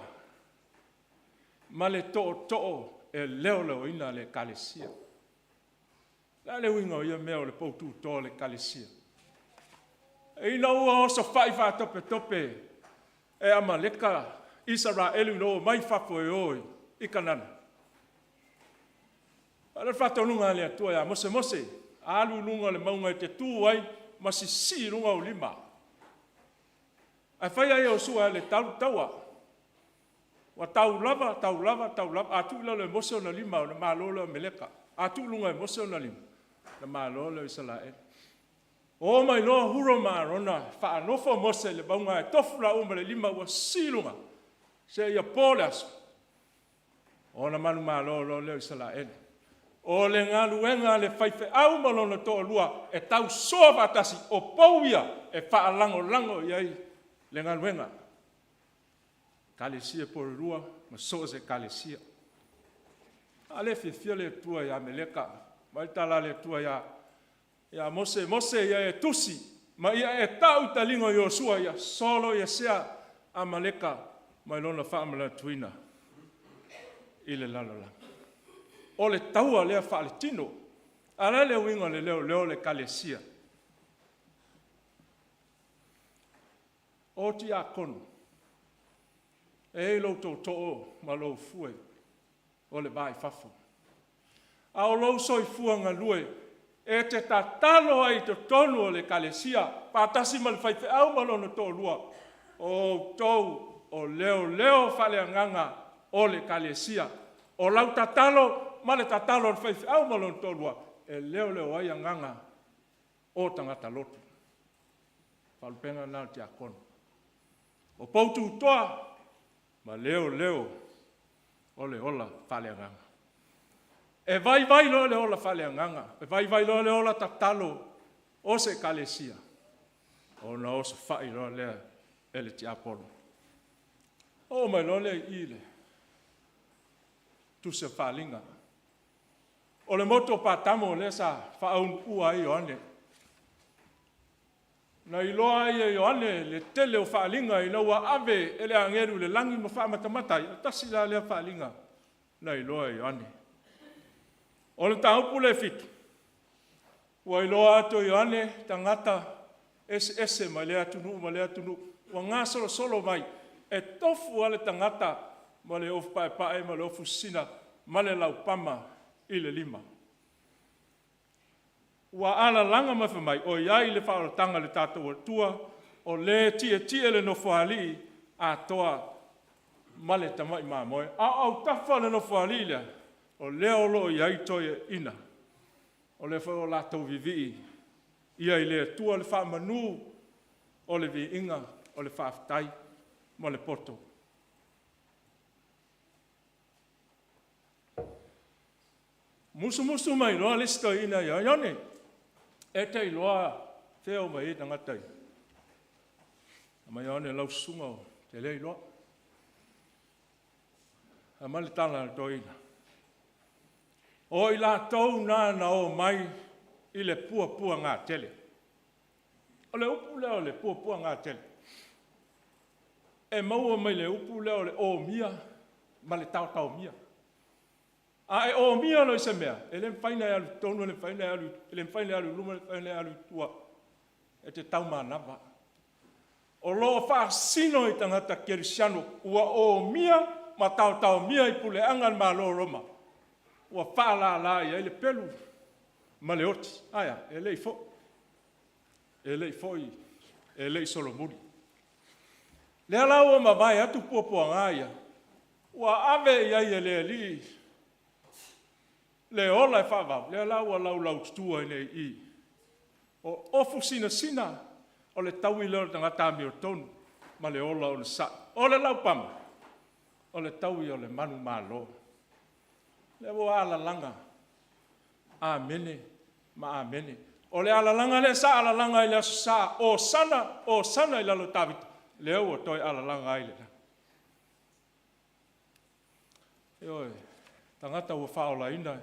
ma le tootoo e leoleoina le Ekalesia. O le a le uiga o ia mea o le poututoa o le Ekalesia? Ina ua osofai faatopetope e Amaleka Isaraelu ina ua omai fafo e o i Kanana, fai mai le faatonuga a le Atua ia Mose, “Mose, alu i luga o le mauga e te tu ai ma sisii i luga ou lima, ae fai ia Iosu e alu e tau le taua.” Ua tau lava, tau lava, tau lava, a tuu i lalo e Mose ona lima ona malo lea o Ameleka. A tuu i luga e Mose ona lima, ona malo lea o Isaraelu. O mai loa Huro ma Arona faanofo Mose i le mauga ae tofu laua ma le lima ua sisii i luga seia po le aso, ona manumalo loa lea o Isaraelu. O le galuega a le faifeau ma lona toalua e tausoa faatasi, o pou ia e faalagolago i ai le galuega. Ekalesia Polenua ma so o se Ekalesia. A lea e fiafia le Atua ia Meleka. Fai mai le tala a le Atua ia Mose, “Mose, ia e tusi ma ia e tau i taliga o Iosu ia soloiesea Amaleka mai lona faamanatuina i le lalolagi.” O le taua lea faaletino. Ae o le a le uiga o le leoleo o le Ekalesia? O tiakono, e i ai lou tootoo ma lou fue o le va i fafo, a o lou soifua galue e te tatalo ai i totonu o le Ekalesia faatasi ma le faifeau ma lona toalua, o outou o leoleo faaleagaga o le Ekalesia. O lau tatalo ma le tatalo a le faifeau ma lona toalua e leoleo ai agaga o tagata lotu. O le faalupega lena o le tiakono, o poututoa ma leoleo o le ola faaleagaga. E vaivai loa le ola faaleagaga, e vaivai loa le ola tatalo o se Ekalesia, ona osofai loa lea e le tiapolo. Oo mai loa lea i i i le Tusi o Faaaliga. O le motu o Patamo lea sa faaunuua ai Ioane. Na iloa ai e Ioane le tele o faaaliga ina ua ave e le agelu i le lagi ma faamatamata ai, tasi la lea faaaliga na iloa e Ioane. O le mataupu lea e 7, ua iloa atu e Ioane tagata eseese mai lea atunuu ma lea atunuu ua gasolosolo mai, e tofu lava le tagata ma le ofu paepae ma le ofu sisina ma le laupama i le lima. Ua alalaga ma fai mai o i ai le faaolataga a le tatou Atua, o Le e tietie i le Nofoalii atoa ma le Tamai Mamoe. A o autafa o le Nofoalii lea, o lea o lo o i ai toeaiina, o lea foi ua latou vivii ia i le Atua le faamanu o le viiga. o le faafetai ma le poto. Musumusu mai loa le isi toeaina ia Ione, e te iloa fea o omai ai tagata ia? Fai mai Ioane, lau susuga ou te le iloa. Fai mai le tala a le toeaina, o i latou na na omai i le puapuagatele. O le upu lea o le puapuagatele, e maua mai le upu lea o le omia ma le taotaomia. A e omia loa i se mea, e le mafai ona e alu i totonu, e le mafai ona e alu, e le mafai ona e alu i luma, e le mafai ona e alu i tua, e te taumanava. O lo o faasino i tagata kerisiano ua omia ma taotaomia i puleaga a le Malo o Roma ua faalala i ai le pelu ma le oti. Ae a? E le i foi, e le i foi, e le i solomuli. Lea la ua mavae atu puapuaga ia, ua ave i ai e le Alii le ola e faavavau, lea la ua laulaututu ai nei i i. O ofu sinasina, o le taui lea o le tagata amiotonu ma le ola onosai. O le laupama, o le taui o le manumalo. Lea ua alalaga, Amene ma Amene. O le alalaga lea sa alalaga i le Aso Sa, Hosana, Hosana i lalo o Tavita, lea ua toe alalaga ai i le lagi. Ioe, tagata ua faaolaina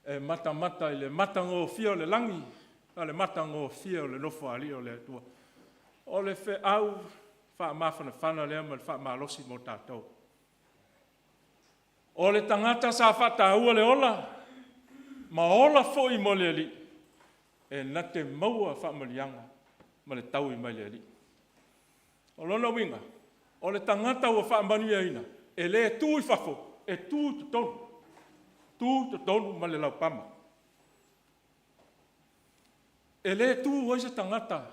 e matamata i le matagofie o le lagi ma le matagofie o le Nofoalii o le Atua. O le feau faamafanafana lea ma le faamalosi mo tatou. O le tagata sa faataua le ola ma ola foi mo le Alii, e na te maua faamanuiaga ma le taui mai le Alii. O lona uiga, o le tagata ua faamanuiaina, e le tu i fafo, e tu i totonu, tu i totonu ma le laupama. E le tu ai se tagata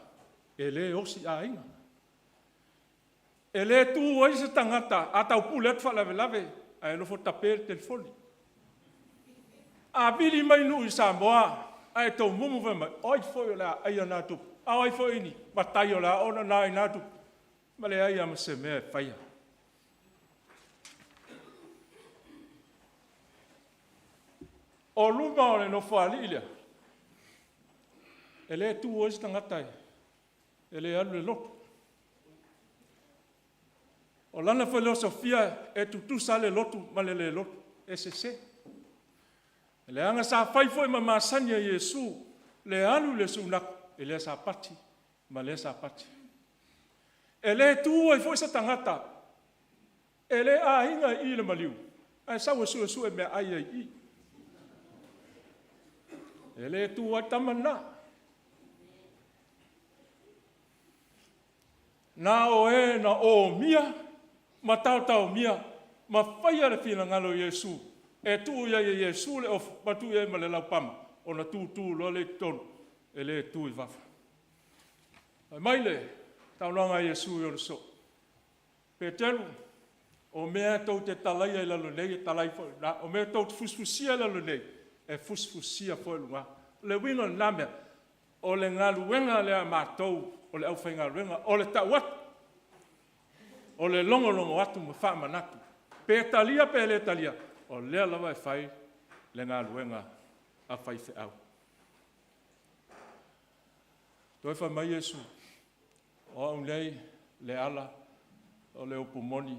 e le osi aiga. E le tu ai se tagata a taupule atu faalavelave ae nofo tape le telefoni. A vili mai nuu i Samoa ae tomumu fai mai, o ai foi o le a aia na tupe? A o ai foi ni matai o le a oo na ai na tupe? Ma leai lava ma se mea e faia. O luma o le Nofoalii lea, e le tu ai se tagata e le alu i le lotu. O lana filosofia e tutusa lava le lotu ma le le lotu, e sese. Leaga sa fai foi ma masani a Iesu le alu i le sunato i lea Sapati ma lea Sapati. E le tu ai foi se tagata e le aiga i i le maliu ae sau e suesue meaai ai i i. E le tu ai le tama lena. Na o e na omia ma taotaomia ma faia le finagalo o Iesu, e tuu i ai e Iesu le ofu ma tuu i ai ma le laupama, ona tutu loa lea i totonu, e le tu i fafo. Fai mai le saunoaga a Iesu i ona soo, “Peteru, o mea tou te talaia i lalo nei e talai foi i luga, o mea tou te fusifusia i lalo nei, e fusifusia foi i luga.” O le uiga o lena mea, o le galuega lea a matou o le aufaigaluega, o le tau atu, o le logologo atu ma faamanatu. Pe talia pe le talia, o lea lava e fai le galuega a faifeau. Toe fai mai Iesu, “O au nei le ala, o le upu moni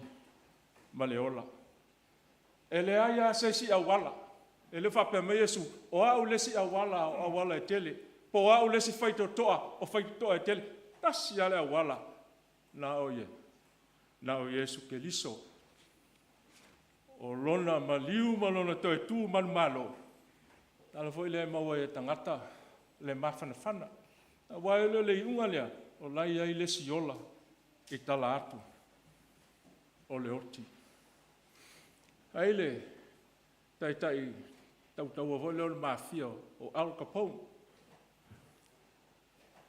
ma le ola.” E leai lava se isi auala, e le o faapea mai Iesu, o au le isi auala o auala e tele, po o au le isi faitotoa o faitotoa e tele. E tasi lava le auala, na o Iesu Keriso. O Lona maliu ma Lona toe tu manumalo, o le ala foi lea e maua ai e tagata le mafanafana, aua e le o le iuga lea, o la e i ai le isi ola i tala atu o le oti. E i ai le taitai tautaua foi lea o le Mafia o Al Capone,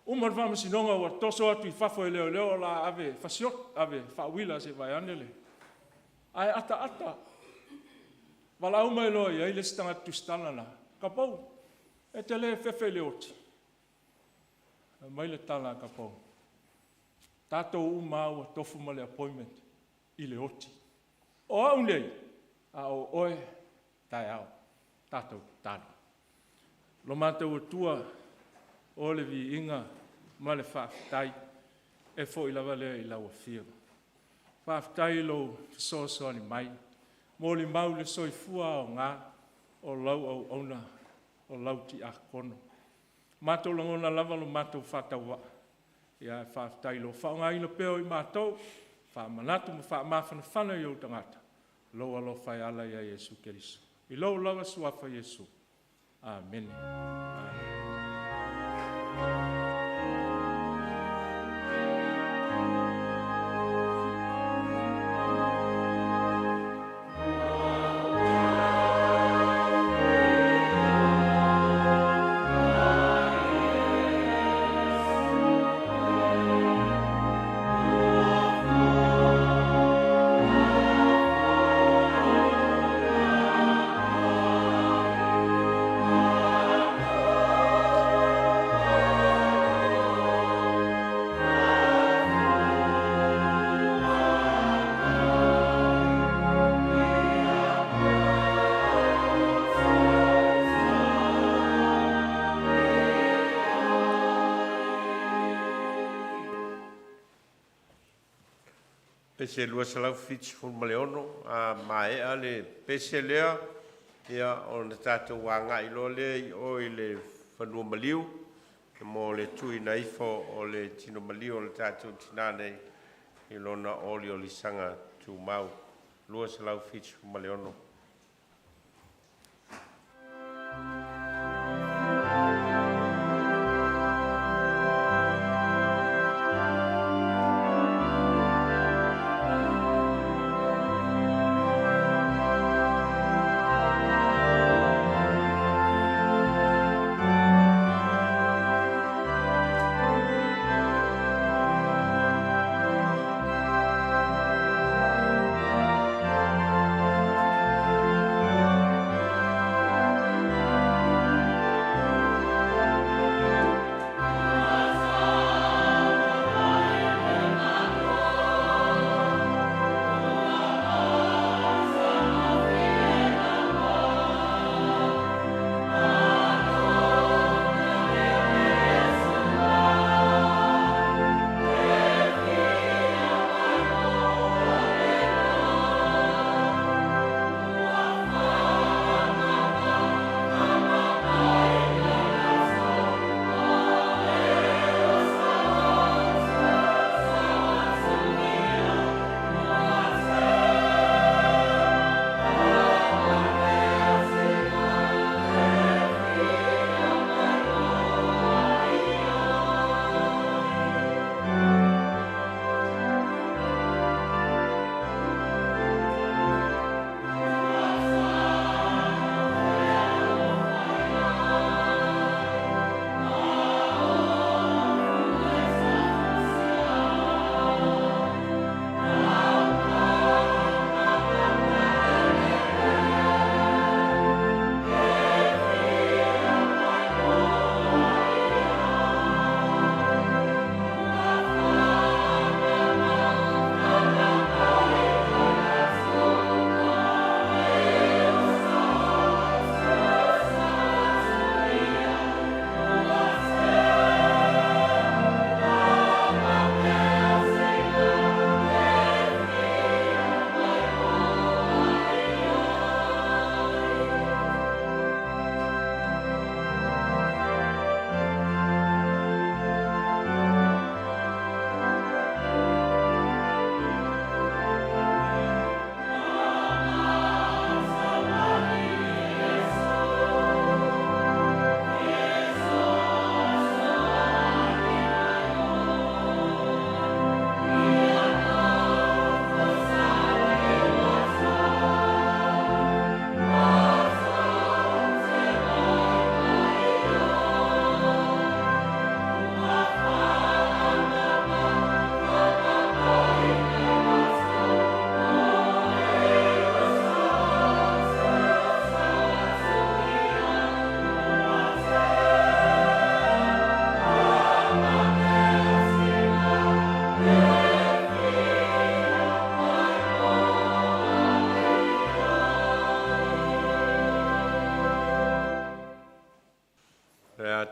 uma le faamasinoga ua toso atu i fafo e leoleo o le a ave e fasioti, ave e faauila se i vae ane le… Ae ataata, valaau mai loa i ai le isi tagata tusitala la, “Capone, e te le fefe i le oti?” Fai mai le tala a Capone, Tatou uma lava ua tofu ma le appointment i le oti. O au nei, a o oe, taeao. Tatou tatalo. Lo matou Atua, o le viiga ma le faafetai e foi lava lea i lau Afio. Faafetai i lou fesoasoani mai, molimau le soifua aoga o lau auauna, o lau tiakono. Ua matou lagona lava lo matou faatauvaa, ae faafetai i lou faaaogaina pea o i matou e faamanatu ma faamafanafana i ou tagata lou alofa e ala ia Iesu Keriso. I lou lava Suafa Iesu. Amene. Pese 276, a maea le pese lea, ia ona tatou agai loa lea i o i le fanua maliu mo le tuuina ifo o le tino maliu o le tatou tina nei i lona oliolisaga tumau. 276.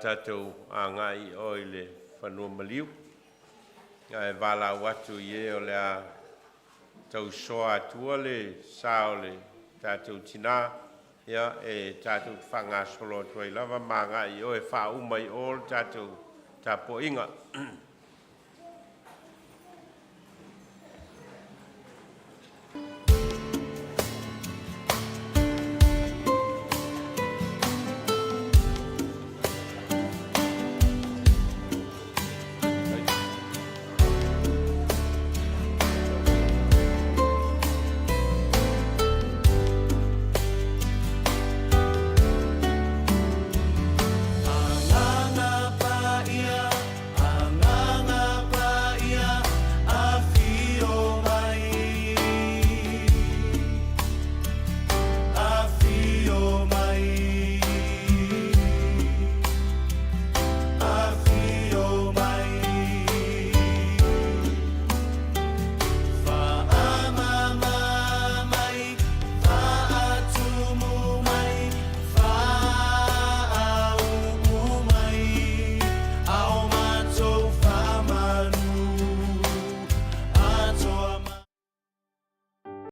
tatou agai i o i le fanua maliu, ae valaau atu i e o le a tausoa atua le sa o le tatou tinā, ia, e tatou te faagasolo atu ai lava ma agai i o e faauma i o le tatou tapuaiga.